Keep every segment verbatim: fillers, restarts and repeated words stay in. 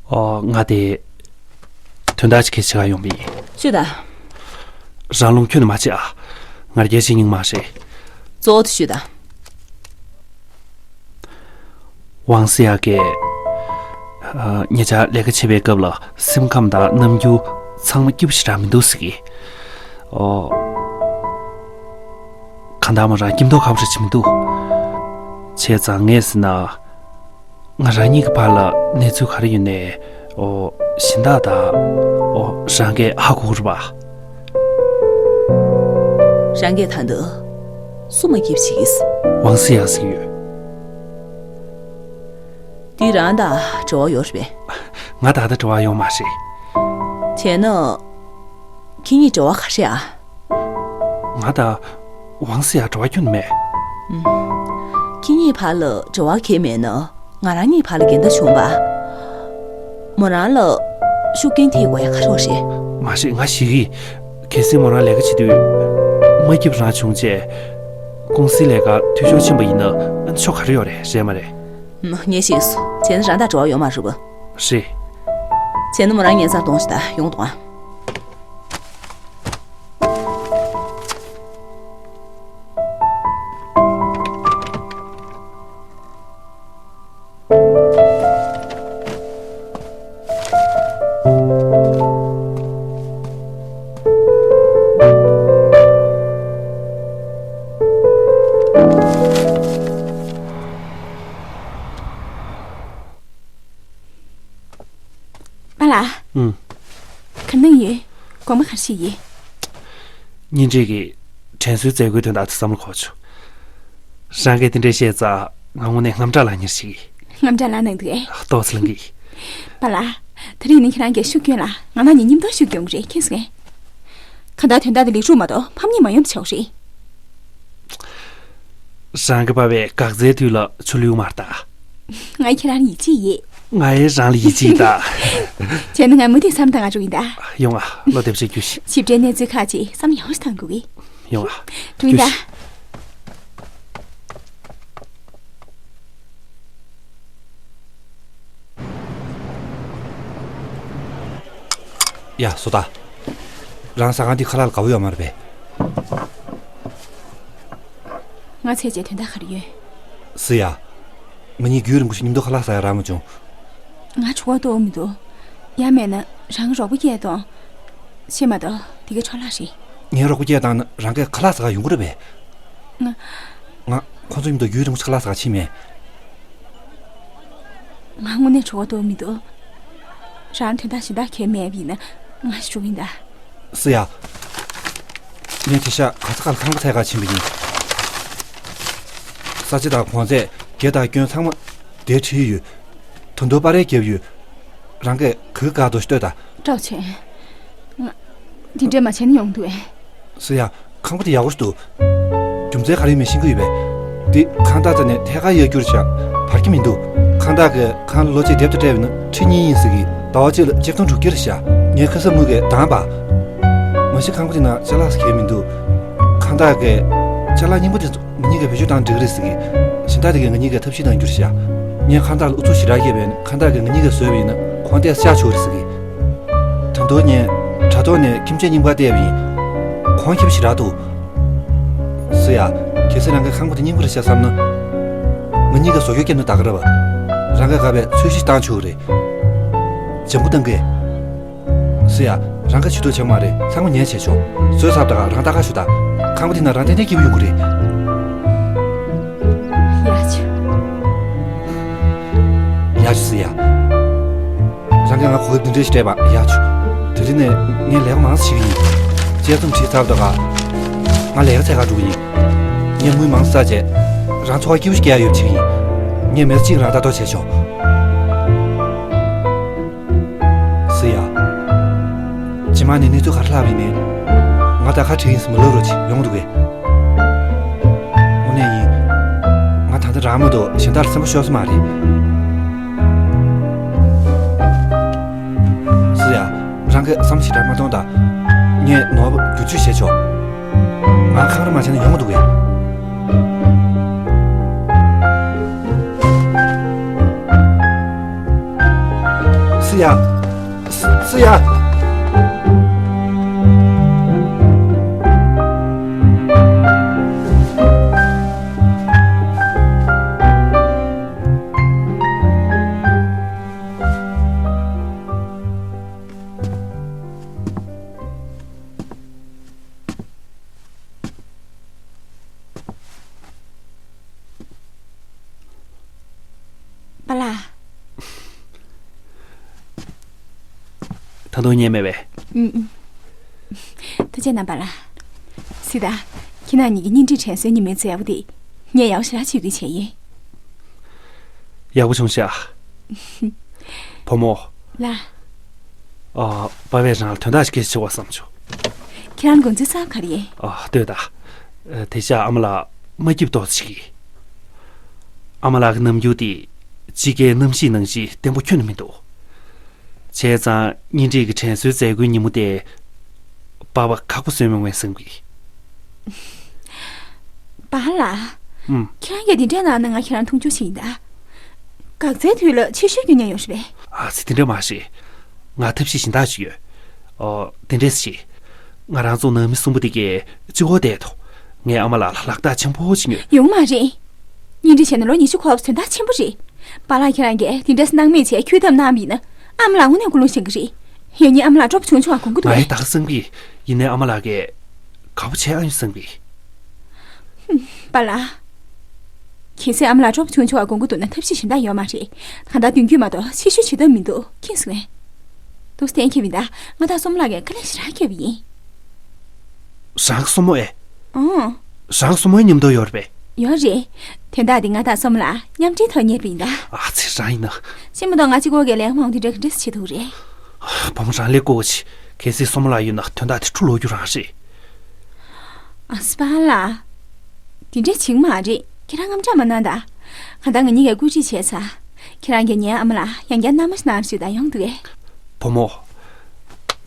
ཨོ། ང་དེ་དོན་དག་ཅིག་གི་ཆེད་ཡོང་པ་ཡིན། ཤོད་དང་། རང་ལུང་ཁྱོན་ནས་མ་བྱེད་ཨ། ང་རྒྱལ་བྱེད་སྙིང་མ་རེད། གཙོ་བོ་དེ་ཤོད་དང་། ཝང་སི་ཡ་གིས། ཨ། ཉེ་ཆར་ལས་ཀ་བྱེད་པའི་སྐབས་ལ་སེམས་ཁམས་དང་རྣམ་འགྱུར་ཚང་མ་སྐྱིད་པོ་ཞེ་དྲག་མི་འདུག་ཟེར་གི། ཨོ། གང་ལྟར་མོ་རང་སྐྱིད་མདོག་ཁ་པོ་ཞིག་བྱེད་མི་འདུག་བྱས་ཙང་ངས་ཟེར་ན། ང་རང་གཉིས་ཀྱི་བར་ལ་གནས་ཚུལ་ག་རེ་ཡོད་ནའི། ཨོ། གཞན་དག་དང་། ཨོ། རང་གིས་ཧ་གོ་གི་རེད་པ། རང་གིས་ད་འདི་སུ་མ་སྐྱིད་པ་བྱེད་ཀྱི། ཝང་སི་ཡ་ཟེར་གྱི་ཡོད། འདི་རང་དང་འབྲེལ་བ་ཡོད་རེད་པས། ང་ད་ལྟ་འབྲེལ་བ་ཡོད་མ་རེད། བྱས་ན། ཁྱེད་གཉིས་འབྲེལ་བ་ག་རེ་ཨ། ང་དང་ཝང་སི་ཡ་འབྲེལ་བ་ཁྱོན་མེད། ཨུམ། ཁྱེད་གཉིས་བར་ལ་འབྲེལ་བ་གང་ཡང་མེད་ན། ང་རང་གཉིས་བར་ལ་འགལ་ཟླ་བྱུང་བ། མོ་རང་ལ་ཤུགས་རྐྱེན་ཐེབས་དགོས་ཡ་ག་རེ་རེད། མ་རེད། ང་ཞེད་ཀྱི། གལ་སྲིད་མོ་རང་ལས་ཀ་བྱེད་དུས་མ་སྐྱིད་པ་རང་བྱུང་བྱས། ཀུང་སིའི་ལས་ཀ་འཐུས་ཤོར་ཕྱིན་པ་ཡིན་ན་ཤོག་ག་རེ་ཡོད་རེད། རེད་མ་རེད། ངས་ཤེས་སོང་། བྱས་ན་རང་དང་འབྲེལ་བ་ཡོད་མ་རེད་པ། རེད། བྱས་ན་མོ་རང་ཉལ་སར་གཏོང་ཞིག་དང་། ཡོང་གཏོང་ཨ། པཱ་ལགས། ཨུམ། ག་ནང་ཡོད། དགོངས་པ་ག་རེ་ཞིག་ཡིན། གཉེན་སྒྲིག་གི་དྲན་གསོའི་མཛད་སྒོའི་དོན་དག་དེ་བསམ་བློ་འཁོར་བྱུང་། རང་གིས་དེ་འདྲ་བཤད་ཙང་ང་དངོས་གནས་དངངས་སྐྲག་ལངས་ཉེར་ཞིག་ཡིན། དངངས་སྐྲག་ལངས་གནང་འདུག་ཨེ། ཏོག་ཙམ་ལངས་ཀྱི། པཱ་ལགས། དེ་རིང་ནི་ཁྱེད་རང་གིས་ཤུགས་སྐྱོན་ལ་ང་རང་ཉིད་སྙིང་སྟོབས་ཤུགས་སྐྱོན་གྱི་རེད། མཁྱེན་སོང་ངས། གང་ལྟར་དོན་དག་འདི་ལེགས་གྲུབ་མ་གཏོགས་ཕམ་ཉེས་མ་ཡོང་དུ་ཆོག་རེད། རང་གི་པ་ཕས་འགག་རྩའི་དུས་ལ་ཆུ་བླུགས་མར་ལྟ། ང་ཁྱེད་རང་ལ་ཡིད་ཆེས་ཡོད། ང་ཡང་རང་ལ་ཡིད་ཆེས་ཡོད་ད། བྱས་ན་ང་མུ་མཐུད་བསམ་བློ་བཏང་ག་འགྲོ་ཡིན་ད། ཡོང་ཨ། བློ་བདེ་པོ་བྱས་རྒྱུ་ཞིག་ཞིབ་ཕྲའི་གནས་ཚུལ་ཁག་ཅིག་བསམ་བློ་ཡག་པོ་ཞིག་བཏང་དགོས་གི། ཡོང་ཨ། འགྲོ་ཡིན་ད། རྒྱུ་ཞིག་ཡ། བཟོ་ལྟ། རང་ཟ་ཁང་འདི་ཁ་ལག་ལ་དགའ་པོ་ཡོད་མ་རེད་པས། ང་ཚོའི་རྗེས་དོན་དག་ག་རེ་ཡོད། སུ་ཡ། ང་གཉིས་རྒྱུན་རིང་པོ་ཞིག་མཉམ་དུ་ཁ་ལག་ཟ་ཡ་རག་མ་བྱུང་། ང་གྲོད་ཁོག་ལྟོགས་མི་འདུག་ཡང་མེད་ན་རང་གི་རོགས་པ་སྐྱེལ་དང་། ཤེས་མ་གཏོགས་དེ་གའི་འཕྲོ་བརླག་རེད། ངའི་རོགས་པ་སྐྱེལ་བཏང་ན་རང་གིས་ཁ་ལག་ཟ་ག་ཡོང་གི་རེད་པས། ང་། ང་ཁོང་ཚོ་མཉམ་དུ་རྒྱུན་རིང་པོ་ཞིག་ཁ་ལག་ཟ་ག་ཕྱིན་མེད། ང་དངོས་གནས་གྲོད་ཁོག་ལྟོགས་མི་འདུག་རང་དོན་དག་གཞན་དག་གང་ཡང་མེད་པ་ཡིན་ན་ང་ཞིག་འགྲོ་གི་ཡིན་ད། སུ་ཡ། ངས་དེ་ཤག་ག་ས་ག་ལ་ཁང་པ་ཐད་ཀར་ཕྱིན་པ་ཡིན། ས་ཆ་དང་གོང་ཚད། སྒེར་དང་སྐྱོན་ཚང་མ་དེར་བྲིས་ཡོད། ད་དུང་པར་རིས་བརྒྱབ་ཡོད། རང་གིས་ག་གི་དགའ་འདོད་ཤིག་ལྟོས་དང་། ཀྲའོ་ཆན། ང་། འདི་འདྲས་མ་བྱས་ན་ཡོང་འདུག་ཨེ། སུ་ཡ། ཁང་པ་དེ་ཡག་པོ་ཞིག་འདུག་རྒྱུ་མཚན་ག་རེ་ཡིན་མིན་ཤེས་ཀྱི་ཡོད་པས། འདི་ཁང་བདག་ཚོ་ནས་ཐད་ཀར་གཡར་རྒྱུ་རེད་ཤག་བར་གྱི་མི་འདུག་ཁང་བདག་གིས་ཁང་ལོ་གཅིག་དེབ་ཏུ་སྤྲད་པ་ཡིན་ན་ཁྲི་གཉིས་ཡིན་ཟེར་གི། ཟླ་བ་གཅིག་ལ་ཆིག་སྟོང་དྲུག་བརྒྱ་རེད་ཤག་ངས་ཁ་སང་མུ་གེ་དང་པ། མ་གཞི་ཁང་པ་དེ་ནང་ཅ་ལག་ཟེར་མཁན་མི་འདུག་ཁང་བདག་གིས་ཅ་ལག་རྙིང་པ་དེ་ཚོ་ང་གཉིས་ཀས་བེད་སྤྱོད་བཏང་འགྲིག་གི་རེད་ཟེར་གི། གཞན་དག་དེ་གས་ང་གཉིས་ཀས་ཐབས་ཤེས་གནང་རྒྱུ་རེད་ཤག་ངས་ཁང་བདག་ལ་ཨུ་ཚུགས་ཞེ་དྲག་བསྐྱེད་པ་ཡིན་ན་ཁང་བདག་གིས་ང་གཉིས་ཀས་བཟོས་པ་ཡིན་ན་ཁོང་ཏོག་ཙམ་གཤགས་ཆོག་གི་རེད་ཟེར་གི། ད་དུང་ངས་དྲ་ཐོག་ནས་ཁྱིམ་ཆས་རྙིང་པ་བལྟས་པ་ཡིན། གོང་ཁེ་པོ་ཞེ་དྲག་འདུག་སུ་ཡ། གལ་སྲིད་རང་གིས་ཁང་པ་དེ་རྙིང་པ་རེད་ཤག་བསམ་ན། ང་གཉིས་ཀས་བཟོ་བཅོས་བརྒྱབ་ན་ད་ག་རེད་པ། རང་གིས་དགའ་བའི་ཚོས་གཞི་བཏང་ཆོག་གི་རེད། ལྗང་གུ་བཏང་གི། སུ་ཡ། རང་གིས་བྱེད་ཐུབ་བྱེད་མ་རེད། ཚང་མ་ངས་བྱས་ཆོག་བཟོས་ཚར་དུས་རང་ལྟ་ག་ཞུ་དང་། ཁང་པ་དེ་ནང་རང་ཏན་ཏན་སྐྱིད་པོ་ཡོང་གི་རེད། ཡ་ཆུ། ཡ་ཆུ་སུ་ཡ། རང་གིས་ང་གོ་སྐབས་འདི་འདྲ་ཞིག་སྤྲད་པ་ཡག་བྱུང་། དེ་རིང་ནས་ངས་ལས་ཀ་མང་ཙམ་བྱེད་ཀྱི་ཡིན། དཔྱད་རྩོམ་བྲིས་ཚར་དུས་ང་ལས་ཀ་འཚོལ་ག་འགྲོ་གི་ཡིན། ངས་དངུལ་མང་ཙམ་བསགས་རྗེས་རང་འཚོ་བ་སྐྱིད་པོ་ཞིག་སྐྱེལ་ཡག་ཡོད་པ་བྱེད་ཀྱི་ཡིན། ངས་མི་ཚེ་གཅིག་རང་ལྟ་རྟོག་བྱས་ཆོག་སུ་ཡ། རྗེས་མ་ནས་གནས་ཚུལ་ག་རེ་ལྷག་པ་ཡིན་ནའི། ང་ད་ག་བྲིས་ཡིན་ཟེར་མི་ལབ་རོགས་བྱེད། ཡོང་འདུག་གས། དངོས་གནས་ཡིན། ང་ད་ལྟ་རང་མ་གཏོགས་གཞན་དག་ལ་སེམས་པ་ཤོར་ས་མ་རེད། སུ་ཡ། རང་གིས་བསམ་ཞེ་དྲག་མ་གཏོང་དང་། ངས་ནོར་བ་བསྒྱུར་བཅོས་བྱས་ཆོག་ང་ཁག་རེ་མ་བྱས་ན་ཡོང་མ་འདུག་གས། སུ། ཡ། སུ་ཡ། པཱ་ལགས། ད་དུང་ཉལ་མེད་པས། ཨུམ། ཐུགས་རྗེ་གནང་པཱ་ལགས། སི་ཏཱ། ཁྱེད་རང་གཉིས་ཀྱི་གཉེན་སྒྲིག་དྲན་གསོའི་ཉིན་མོའི་མཛད་སྒོ་དེ། ངས་ཡག་པོ་ཞེ་དྲག་ཅིག་ཡོད་དགོས་བྱས་ཡིན། ཡག་པོ་བྱུང་ཤག་བུ་མོ། ལགས། ཨ། པཱ་ལགས་རང་ལ་དོན་དག་ཅིག་སྐད་ཆ་བྱེད་དགོས་བསམ་བྱུང་། ཁྱེད་རང་དགོངས་ཚུལ་གསར་པ་ག་རེ་ཡིན། ཨ། ལྟོས་དང་། ཨ། དེ་ཤག་ཨ་མ་ལགས་མ་སྐྱིད་པ་ཏོག་ཙམ་ཞིག་ཡིན། ཨ་མ་ལགས་ཀྱི་རྣམ་འགྱུར་དེ་ཕྱི་རྒྱལ་གནམ་གཤིས་ནང་བཞིན་བརྟན་པོ་ཁྱོན་ནས་མི་འདུག་བྱས་ཙང་གཉེན་སྒྲིག་གི་དྲན་གསོའི་མཛད་སྒོའི་ཉིན་མོ་དེ་པཱ་ཕར་ཁག་པོ་བཟོས་མི་འོང་བསམ་གི། པཱ་ལགས། ཨུམ། ཁྱེད་རང་གིས་འདི་འདྲ་གནང་ན་ང་ཁྱེད་རང་མཐོང་ཆུང་བྱེད་ཀྱི་ཡིན་ད། འགག་རྩའི་དུས་ལ་ཕྱི་བཤོལ་རྒྱུ་ཉེན་ཡོད་རེད་པས། ཨ་ཙི། དེ་འདྲ་མ་བྱེད། ང་ཐབས་ཤེས་གཞན་དག་ཅིག་ཡོད། ཨོ། དེ་འདྲས་བྱེད། ང་རང་ཚོ་ནང་མི་གསུམ་པོ་དེ་གས་གཅིག་པོ་བསྡད་དོ། ངས་ཨ་མ་ལགས་ལ་ལག་རྟགས་ཆེན་པོ་ཅིག་ཉོས། ཡོང་མ་རེད། གཉེན་སྒྲིག་བྱས་ནས་ལོ་ཉི་ཤུ་འཁོར་བ་དོན་དག་ཆེན་པོ་རེད། པཱ་ལགས་ཁྱེད་རང་གིས་དེ་འདྲས་གནང་མེད་བྱས་ཁྱོད་ཐབས་གནང་བ་ཡིན་ན། ཨ་མ་ལགས་དངོས་གནས་ཀུན་སློང་བཞེངས་གི་རེད། ཡང་སྙིང་ཨ་མ་ལགས་སྤྲོ་པོ་བྱུང་བྱུང་བ་དགོངས་ཀྱི་འདུག་ང་ཡི་ད་ག་བསམ་གི། ཡིན་ནའི་ཨ་མ་ལགས་ཀྱིས་དགའ་པོ་བྱེད་ཨ་ཡོང་བསམ་གི། པཱ་ལགས། གལ་སྲིད་ཨ་མ་ལགས་སྤྲོ་པོ་བྱུང་བྱུང་བ་དགོངས་ཀྱི་འདུག་ན་ཐབས་ཤེས་གཞན་དག་ཡོད་མ་རེད། གང་ལྟར་མདུན་སྐྱོད་མ་གཏོགས་ཕྱི་བཤོལ་བྱེད་ཐབས་མི་འདུག་མཁྱེན་སོང་ངས། འདུག་སེ་གཏན་འཁེལ་བ་ཡིན་ད། ང་དང་བསོད་ནམས་ལགས་ཀྱིས་དཀའ་ལས་ཞེ་དྲག་བརྒྱབ་པ་ཡིན། རང་གི་སྲུ་མོ་ཨེ། ཨང་། རང་གི་སྲུ་མོའི་མཉམ་དུ་ཡོད་རེད་པས། ཡོད་རེད། དོན་དག་འདི་ང་དང་བསོད་ནམས་ལགས་མཉམ་འབྲེལ་ཐོག་གཉེར་བ་ཡིན་ད། ཨ་ཙི། རང་ཡིན་ན། ཤེས་མ་གཏོགས་ང་གཅིག་པོ་གིས་ལས་ཀ་མང་པོ་དེ་འདྲ་ག་འདྲ་སེ་བྱེད་ཐུབ་རེད། བུ་མོ་རང་ལས་ཀོ་ཅི། གལ་སྲིད་བསོད་ནམས་ལགས་ཡོད་ན་དོན་དག་དེ་འཁྲུག་ལོག་རྒྱུ་རང་རེད། ཨ་ཙི་པཱ་ལགས། དེ་འདྲ་བྱེད་ཀྱི་མ་རེད། ཁྱེད་རང་དངངས་སྐྲག་མ་གནང་ད། གང་ལྟར་ང་གཉིས་ཀས་བཀོད་སྒྲིག་བྱས་ཚར། ཁྱེད་རང་གིས་ངའི་ཨ་མ་ལགས་ཡང་བསྐྱར་མནའ་མ་ཞིག་གནང་རོགས་བྱེད་དང་། ཡོང་འདུག་གས། བུ་མོ།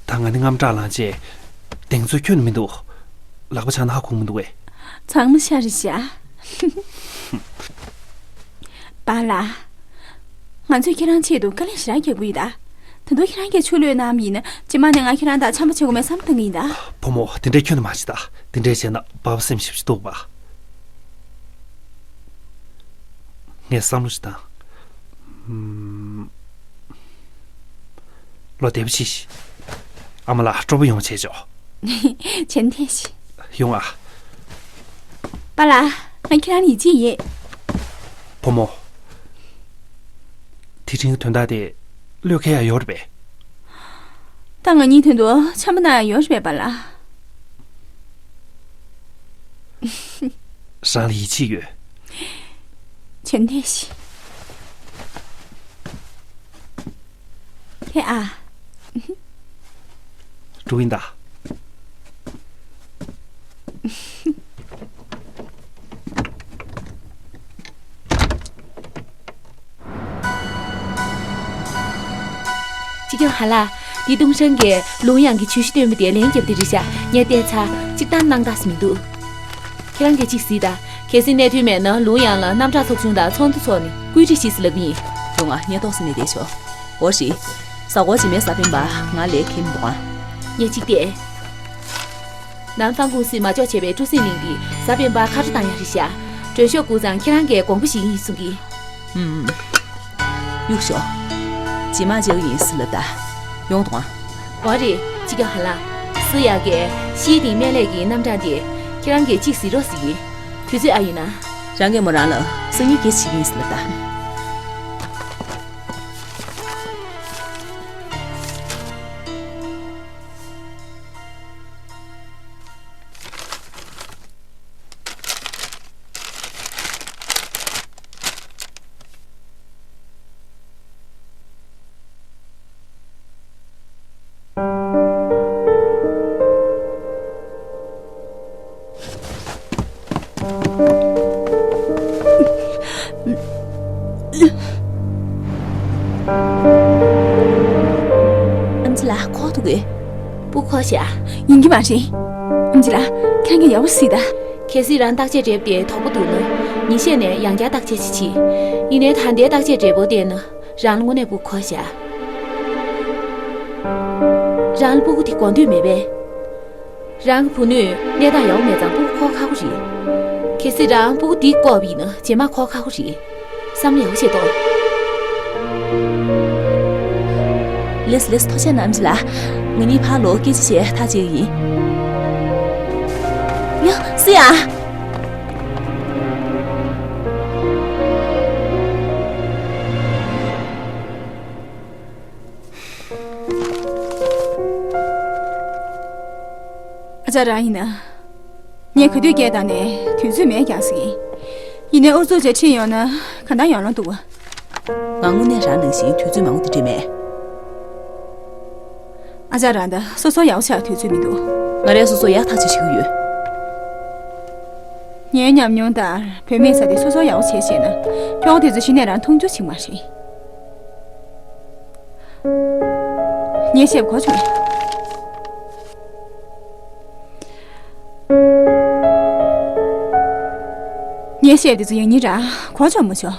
ད་ང་ནི་དངངས་སྐྲག་ལངས་བྱས་གདེང་ཚོད་ཁྱོན་ནས་མི་འདུག་ལག་པ་འཆང་ན་ཧ་གོ་གི་མི་འདུག་གས། ཚང་མ་ཤ་རེད་ཤག་པཱ་ལགས། ང་ཚོས་ཁྱེད་རང་ཆེད་དུ་དཀའ་ལས་ཞེ་དྲག་རྒྱག་གི་ཡོད་ད། ད་དུང་ཁྱེད་རང་གིས་ཕྱོགས་བསླུས་གནང་བ་ཡིན་ན། རྗེས་མ་ནས་ང་ཁྱེད་རང་དང་འཆམ་པོ་བྱེད་དགོས་མེད་བསམ་བཏང་གི་ཡིན་ད། བུ་མོ། དེ་འདྲའི་ཁྱོན་ནས་མ་བྱེད་ད། དེ་འདྲས་བྱས་ན་པཱ་ཕ་སེམས་ཞེ་པོ་ཅིག་སྡུག་པ། ངས་བསམ་བློ་ཞིག་བཏང་། ཨམ། ལོ་བདེ་པོ་བྱེད་ཤིག་ཨ་མ་ལགས་སྤྲོ་པོ་ཡོང་བྱས་ཆོག་བྱས་ན་ཐལ་ཞིག་ཡོང་ཨ། པཱ་ལགས། ང་ཁྱེད་རང་ལ་ཡིད་ཆེས་ཡོད། བུ་མོ། དེ་རིང་གི་དོན་དག་དེ་བློས་འཁེལ་ཡ་ཡོད་རེད་པས། ད་ང་གཉིས་དོན་དུ་འཆམ་པོ་གནང་ཡ་ཡོད་རེད་པས་པཱ་ལགས། རང་ལ་ཡིད་ཆེས་ཡོད། བྱས་ན་ཐལ་ཞིག་ཐལ་ཨ། འགྲོ་གི་ཡིན་ད། སྤྱི་ཁྱབ་ཧ་ལགས། འདི་ཏུང་ཧྲན་གྱིས་ལུང་ཡང་གི་ཇུས་གཞི་བཏོན་པ་དེ་ལན་བརྒྱབ་དེ་རེད་ཤག་ངས་བལྟས་ཚར། གཅིག་ད་སྣང་དག་ཙམ་མི་འདུག་ཁྱེད་རང་གིས་གཅིག་གཟིགས་དང་། གལ་སྲིད་གནས་ཐུབ་མེད་ན་ལུང་ཡང་ལ་རྣམ་གྲངས་ཚོགས་ཆུང་དང་ཚོགས་འདུ་འཚོགས་ནས་བཀོད་སྒྲིག་བྱེད་ཟེར་ལབ་ཀྱི་ཡིན། ཡོང་ང་། ངས་ཏོག་ཙམ་ནས་བསྡད་ཤོག་འོ་ཞེས། གཟའ་འཁོར་རྗེས་མའི་གཟའ་སྤེན་པ་ང་ལས་ཁེམ་འདུག་ཨ། ངས་གཅིག་བལྟས། ནན་ཧྥང་ཀུང་སི་མ་འཇོག་བྱས་པའི་ཀྲུའུ་སིན་གླིང་འདི་གཟའ་སྤེན་པ་ཁ་ཁྲ་བཏང་ཡ་རེད་ཤག་མགྲོན་ཤོག་བསྐུར་ཙང་ཁྱེད་རང་གིས་དགོངས་པ་བཞེས་ཀྱི་ཡིན་གསུང་གི། ཨུམ། གཡུག་ཞོག་རྗེས་མ་མཇལ་གི་ཡིན་ཟེར་ལབ་ད། ཡོང་དང་། འོ་རེད། སྤྱི་ཁྱབ་ཧ་ལགས། སི་ཡ་གིས་ཤིའི་ཏིང་སྨན་ལས་ཀྱི་རྣམ་གྲངས་དེ་ཁྱེད་རང་གིས་གཅིག་གཟིགས་རོགས་ཟེར་གི། དུས་ཚོད་ཨ་ཡིན་ན། རང་གིས་མོ་རང་ལ་སང་ཉིན་སྐད་ཆ་བྱེད་ཀྱི་ཡིན་ཟེར་ལབ་ད། ཨམ་ཆི་ལགས། ཁོག་འདུག་གས། སྤུ་གུ་འཁོར་བཞག་ཡིན་གྱི་མ་རེད། ཨམ་ཆི་ལགས། ཁྱེད་རང་གིས་ཡག་པོ་གཟིགས་དང་། གལ་སྲིད་རང་བརྟག་དཔྱད་འགྲིག་པ་དེ་དོགས་པ་འདུག་ན། ཉིན་ཤས་ནས་ཡང་བསྐྱར་བརྟག་དཔྱད་ཅིག་བྱེད། ཡིན་ནའི་ད་ལྟའི་བརྟག་དཔྱད་འབྲས་བུ་བལྟས་ན། རང་ལ་དངོས་གནས་སྤུ་གུ་འཁོར་བཞག་རང་ལ་སྤུ་གུ་དེ་དགོས་འདོད་མེད་པས། རང་གི་བུ་སྣོད་གནས་སྟངས་ཡག་པོ་མེད་ཙང་སྤུ་གུ་འཁོར་ཁག་པོ་རེད། གལ་སྲིད་རང་སྤུ་གུ་དེ་བཀོག་པ་ཡིན་ན་རྗེས་མ་འཁོར་ཁག་པོ་རེད། བསམ་བློ་ཡག་པོ་བྱེད་དོ། ལེས་ལེས། ཐུགས་རྗེ་གནང་། ཨམ་ཆི་ལགས། ང་གཉིས་ཕར་ལོག་སྐད་ཆ་བཤད་ཐག་བཅད་ཀྱི་ཡིན། ཡ། སི་ཡ། ཨ་ཅག་རང་ཡིན་ན། ངས་ག་དུས་སྐད་བཏང་ནས་དུས་ཚོད་མེད་ཀྱང་ཟེར་གྱིན། ཡིན་ནའི་ཨུ་ཚུགས་བྱས་ཁྲིད་ཡོང་ན་གང་ལྟར་ཡོང་ལོང་འདུག་བ། ང་དངོས་གནས་རང་ནང་བཞིན་དུས་ཚོད་མང་པོ་དེ་འདྲས་མེད། ཨ་ཅག་རང་ད་སོ་སོ་ཡག་པོ་ཆགས་དུས་ཚོད་མི་འདུག་ང་རས་སོ་སོ་ཡག་ཐག་ཆོད་བྱེད་ཀྱི་ཡོད། ངའི་ཉམས་མྱོང་ལྟར་བུད་མེད་ཟེར་དེ་སོ་སོ་ཡག་པོ་བྱས་ཤེས་ན། ཁྱོ་ག་དེ་ཚོ་གཞི་ནས་རང་མཐོང་རྒྱུ་ཞིག་མ་རེད། ངས་བཤད་པ་གོ་བྱུང་ངས། ངས་བཤད་པ་དེ་ཚོ་ཡང་སྙིང་རང་གོ་བྱུང་མ་བྱུང་།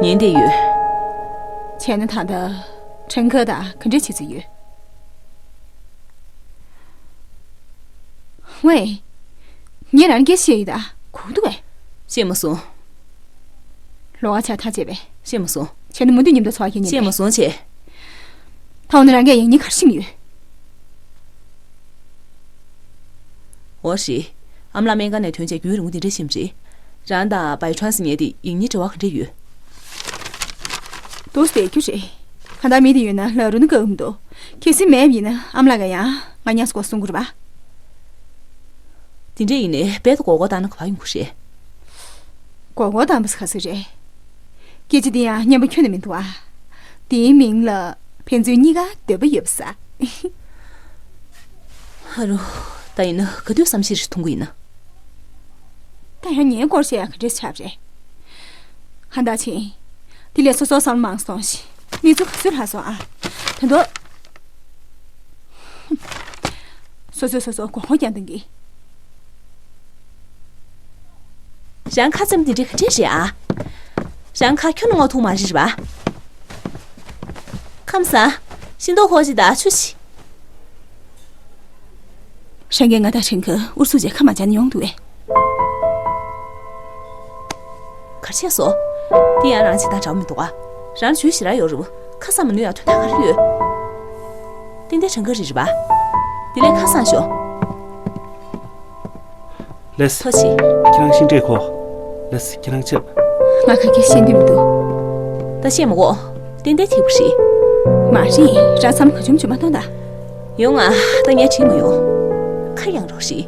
ཉན་བསྡད་ཡོད། བྱས་ན་ད་ལྟ་ཁྲེང་ཁ་དང་ག་འདྲ་བྱེད་རྩིས་ཡོད། ཝེ། ངས་རང་སྐད་བཤད་ཡིན་ད། གོ་འདུག་གས། བཤད་མ་སོང་། ལོགས་ཀ་ཆ་ཐག་བཅད་པས། བཤད་མ་སོང་། བྱས་ན་མུ་མཐུད་མཉམ་དུ་འཚོ་བ་སྐྱེལ་ཉན། བཤད་མ་སོང་བྱས། ད་འོ་ན་རང་སྐད་ཡང་སྙིང་ག་རེ་ཤེས་ཀྱི་ཡོད། འོ་ཞེས། ཨ་མ་ལགས་སྨན་ཁང་ནས་ཐོན་རྗེས་རྒྱུན་རིང་པོ་འདི་འདྲ་ཕྱིན་པ་རེད། རང་དང་བའི་ཁྲོན་སི་ཉལ་དེ་ཡིན་གཉིས་འབྲེལ་བ་ག་འདྲ་ཡོད། འདུག་སེ་བསྡད་རྒྱུ་རེད། གང་ལྟར་མི་དེ་ཡོད་ན་ལ་རུ་ནི་དགའ་བོ་མི་འདུག་གལ་སྲིད་མེད་པ་ཡིན་ན་ཨ་མ་ལགས་ཀྱིས་ཡང་ང་ཉལ་སྐོར་གསུང་གི་རེད་པ། དེ་འདྲ་ཡིན་ནའི་རྦད་དེ་མགོ་སྐོར་བཏང་ན་ག་པར་ཡོང་གི་རེད། མགོ་སྐོར་བཏང་པ་ཟེར་ག་ཟེ་རེད། སྐད་ཆ་འདི་ཡང་སྙན་པོ་ཁྱོན་ནས་མི་འདུག་ཨ། དེའི་མིང་ལ་ཕན་ཚུན་གཉིས་ཀ་འདོད་པ་ཡོད་པ་ཟེར། ཨ་རོ། ད་ཡིན་ན་ག་དུས་བསམ་ཤེས་ཤིག་ཐོང་གི་ཡིན་ན། ད་ཡང་ངའི་སྐོར་བཤད་ཡག་ག་འདྲས་ཆགས་པ་རེད། ཧན་ད་ཆིན། དེ་ལས་སོ་སོ་བསམ་བློ་མང་སོང་ཞིག་མི་ཚོ་ག་ཚོད་ལྷག་སོང་ཨ། ད་དུང་། སོ་སོས་སོ་སོ་མགོ་སྐོར་རྒྱག་འདུག་གི། རང་ཁ་ཙམ་འདི་འདྲ་ག་འདྲས་རེད་ཨ། རང་ཁ་ཁྱོན་ནས་ངོ་ཐུག་མ་རེད་པ། ཁམས་བཟང་། ཤིང་ཏོག་ཁོག་ཅིག་དང་ཆུ་ཞིག་རང་གིས་ང་དང་ཁྲེང་ཁ་ཨུ་ཚུགས་བྱས་ཁ་མ་བྱ་ན་ཡོང་འདུག་གས། ག་རེ་བྱས་སོང་། དེ་ཡང་རང་བྱེད་སྟངས་འདྲ་པོ་མི་འདུག་ཨ། རང་ཇུས་ཞེ་དྲག་ཡོད་རེད་པ། ཁ་བསམ་མ་ནུས་ཡག་དོན་དག་ག་རེ་ཡོད། ཏན་ཏན་ཁྲེང་ཁ་རེད་རེད་པ། དེ་ལས་ཁ་བཟང་ཤོག་ལེས། ཐུགས་རྗེ་ཆེ། ཁྱེད་རང་ཤིང་འབྲས་ཁོ། ལེས་ཁྱེད་རང་ཆབ། ང་ག་གེ་ཤེས་འདོད་མི་འདུག་ད་བཤད་མ་དགོས། ཏན་ཏན་ཐིག་པ་རེད། མ་རེད། རང་བསམ་བློ་ག་བྱུང་བྱུང་མ་གཏོང་ད། ཡོང་ང་། ད་ངས་དྲིས་མ་ཡོང་། ཁ་གཡང་རོགས་ཤིག་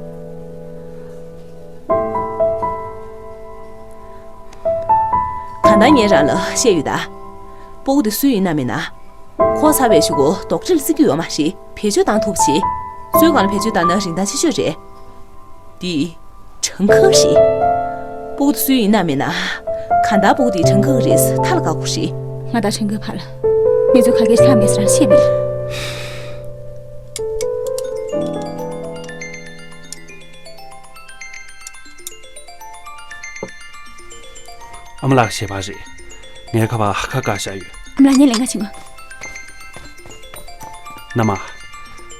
གང་ལྟར་ངས་རང་ལ་བཤད་ཡོད་ད། སྤུ་གུ་དེ་སུའི་ཡིན་ན་མིན་ན། འཁོར་ཚར་བའི་གཞུག་གུ་དོགས་འདྲི་ལ་བརྩི་རྒྱུ་ཡོད་མ་རེད། བེད་སྤྱོད་བཏང་ཐུབ་པ་བྱེད། སུའི་སྒང་ལ་བེད་སྤྱོད་བཏང་ན་རིན་ཐང་ཆེ་ཤོས་རེད། འདི། ཁྲེང་ཁ་རེད། སྤུ་གུ་དེ་སུའི་ཡིན་ན་མིན་ན། གང་ལྟར་སྤུ་གུ་དེ་ཁྲེང་ཁ་རེད། ད་ལ་དགའ་པོ་རེད། ང་དང་ཁྲེང་ཁའི་བར་ལ། མི་ཚོ་ག་གེ་ལྷག་མེད་ཟེར་རང་བཤད་མེད། ཨ་མ་ལགས་ཞལ་པར་རེད། ངའི་ཁ་པར་ཁ་བཀག་བཞག་ཡོད། ཨ་མ་ལགས་ངས་ལེན་ག་ཕྱིན་གོ། མནའ་མ།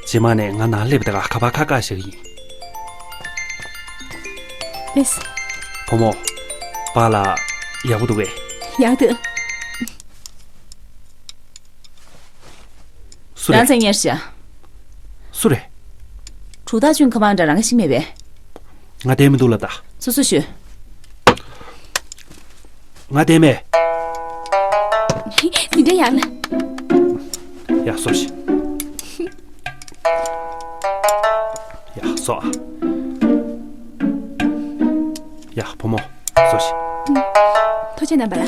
རྗེས་མ་ནས་ང་ནང་སླེབས་པ་དེ་ག་ཁ་པར་ཁ་བཀག་བཞག་གི་ཡིན། ལེས། བུ་མོ། པཱ་ལགས་ཡག་པོ་འདུག་གས། ཡག་འདུག་སུ་རེད། རང་མཚན་སྙན་ཤག་སུ་རེད། གྲུ་ཐག་ཆུང་ཁ་མང་འདྲ་རང་ཤི་མེད་པས། ང་བསྡད་མི་འདུག་ལབ་ད། སོ་སོ་ཤོད། ང་བསྡད་མེད། འདི་འདྲ་ཡག་ལ། ཡག་སོ་ཤི། ཡག་སོ་ཨ། ཡག་བུ་མོ། སོ་ཤི། ཐུགས་རྗེ་གནང་བ་ལ།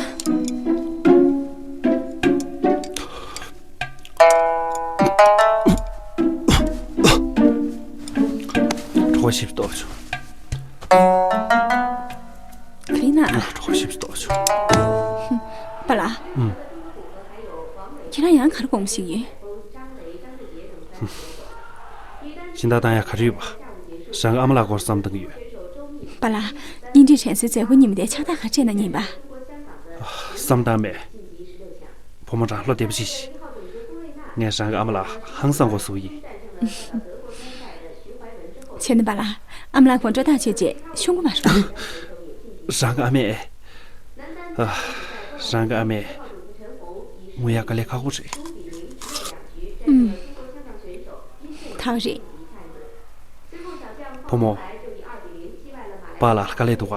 གྲོད་ཁོག་ཞིབ་ཏོག་བྱུང་། ག་རེ་ན། གྲོད་ཁོག་ཞིབ་ཏོག་བྱུང་། པཱ་ལགས། ཨུམ། ཁྱེད་རང་ཡང་ག་རེ་དགོངས་པ་ཞིག་ཡོད། སྦྱིན་བདག་བཏང་ཡག་ག་རེ་ཡོད་པ། རང་གི་ཨ་མ་ལགས་སྐོར་བསམ་བཏང་གི་ཡོད། པཱ་ལགས། གཉེན་སྒྲིག་དྲན་གསོའི་མཛད་སྒོ་ཉིན་མོ་དེ་ཕྱག་རྟགས་ག་རེ་སྤྲད་ན་ཉན་པ། བསམ་བཏང་མེད། བུ་མོ་རང་བློ་བདེ་པོ་བྱེད་ཤིག་ངས་རང་གི་ཨ་མ་ལགས་ཧང་སང་དགོས་བཟོ་གི་ཡིན། བྱས་ན་པཱ་ལགས། ཨ་མ་ལགས་ཁོང་སྤྲོ་ཐག་ཆོད་རྗེས་ཤོང་གི་མ་རེད་པ། རང་གི་ཨ་མས། ཨ། རང་གི་ཨ་མས། ངུ་ཡག་དཀའ་ལས་ཁག་པོ་རེད། ཨུམ། ད་རེད། བུ་མོ། པཱ་ལགས་དཀའ་ལས་འདུག་ག་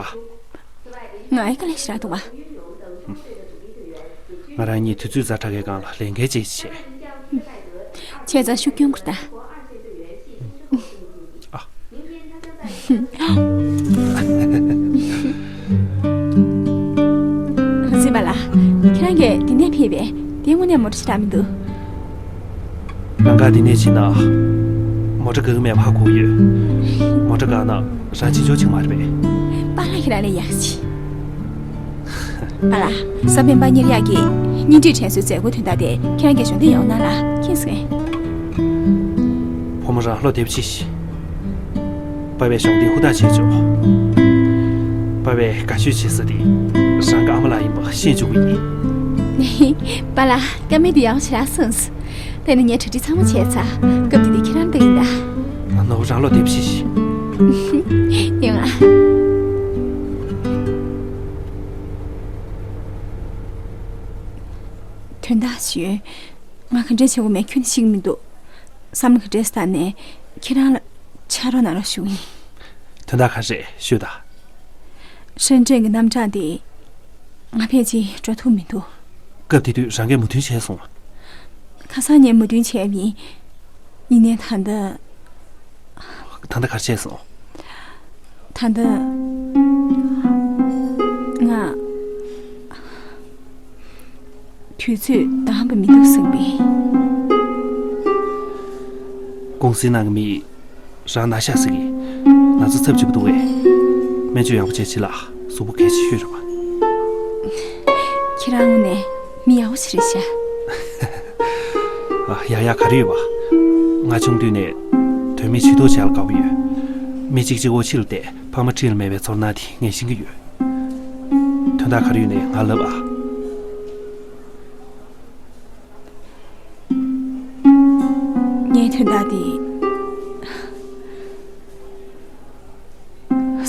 ང་ཡི་དཀའ་ལས་ཞེ་དྲག་འདུག་ག་ང་རང་གཉིས་དུས་ཚོད་ཛ་དྲག་གི་སྒང་ལ་ལས་འགན་ཅིག་བྱས། བྱས་ཙང་ཤུགས་སྐྱོན་དགོས་ད། ཨ། སྲིད་པ་ལགས། ཁྱེད་རང་གིས་འདི་ནས་ཕེབས་པས་དེ་དངོས་གནས་མོ་ཊ་ཞེ་དྲག་མི་འདུག་ལམ་ཁ་འདི་ནས་ཕྱིན་ན། མོ་ཊ་འགག་གི་མེད་པ་ཧ་གོ་ཡོད། མོ་ཊ་འགག་ན་རང་བྱེད་ཆོག་ཆེ་མ་རེད་པས། པཱ་ལགས་ཁྱེད་རང་ལས་ཡག་ཅིག་པཱ་ལགས། གཟའ་སྤེན་པ་ཉེར་གཡག་གི་གཉེན་སྒྲིག་དྲན་གསོའི་མཛད་སྒོ་དོན་དག་དེ་ཁྱེད་རང་གིས་གཞོགས་འདེགས་ཡོང་གནང་ལ་མཁྱེན་སོང་ངས། བུ་མོ་རང་བློ་བདེ་པོ་བྱེད་ཤིག་པཱ་ལགས་གཞོགས་འདེགས་ཧུར་ཐག་བྱེད་ཆོག་པཱ་ལགས་དགའ་ཤོས་བྱེད་ས་དེ་རང་གི་ཨ་མ་ལགས་ཡིན་པ་ཤེས་བཅུག་གི་ཡིན། པཱ་ལགས་ཀ་མེད་དེ་ཡག་པོ་ཞེ་དྲག་གསུངས་སོང་། དེ་ནི་ངས་གྲ་སྒྲིག་ཚང་མ་བྱས་ཚར། སྐབས་དེ་དུས་ཁྱེད་རང་ལྟ་ཡིན་ད། ནོར་བུ་རང་བློ་བདེ་པོ་བྱེད་ཤིག་ཡོང་ཨ། དོན་དག་ཞུས། ང་ག་འདྲས་བྱེད་དགོས་མེད་ཁྱོན་ནས་ཤེས་ཀྱི་མི་འདུག་བསམ་བློ་ག་འདྲས་བཏང་ནས་ཁྱེད་རང་ལ་ཕྱག་རོགས་གནང་རོགས་ཞུ་གི་ཡིན། དོན་དག་ག་རེ་ཞུས་དང་། ཧྲེན་ཀྲེན་གྱི་རྣམ་གྲངས་དེ་ང་ཕལ་ཆེར་འགྲོ་ཐུབ་མི་འདུག་སྐབས་དེ་དུས་རང་གིས་མོས་མཐུན་བྱས་སོང་། ཁ་སང་ངས་མོས་མཐུན་བྱས་པ་ཡིན། ཡིན་ནའི་ད་ལྟ། ད་ལྟ་ག་རེ་བྱས་སོང་། ད་ལྟ། ང་། དུས་ཚོད་འདང་པ་མི་འདུག་བསམ་པས། ཀུང་སིའི་ནང་གི་མི་རང་ན་ཤག་ཟེར་གི། ང་ཚོ་ཚབ་བྱེད་པ་འདུག་བས། སྨན་བཅོས་ཡག་པོ་བྱས་བྱེད་ལ་གཟུགས་པོ་གལ་ཆེ་ཤོས་རེད་པ། ཁྱེད་རང་ངོ་ནས་མི་ཡག་པོ་ཞིག་རེད་ཤག་ཨ། ཡག་ཡག་ག་རེ་ཡོད་པ། ང་ཆུང་དུས་ནས་དོན་མེད་བྱི་དོར་བྱས་ལ་དགའ་པོ་ཡོད། མི་གཅིག་གཅིག་པོ་ཕྱི་ལ་བསྡད་ཕ་མ་འཁྲིས་ལ་མེད་པའི་ཚོར་སྣང་དེ་ངས་ཤེས་ཀྱི་ཡོད། དོན་དག་ག་རེ་ཡོད་ནའི་ང་ལབ་ཨ། ངའི་དོན་དག་དེ་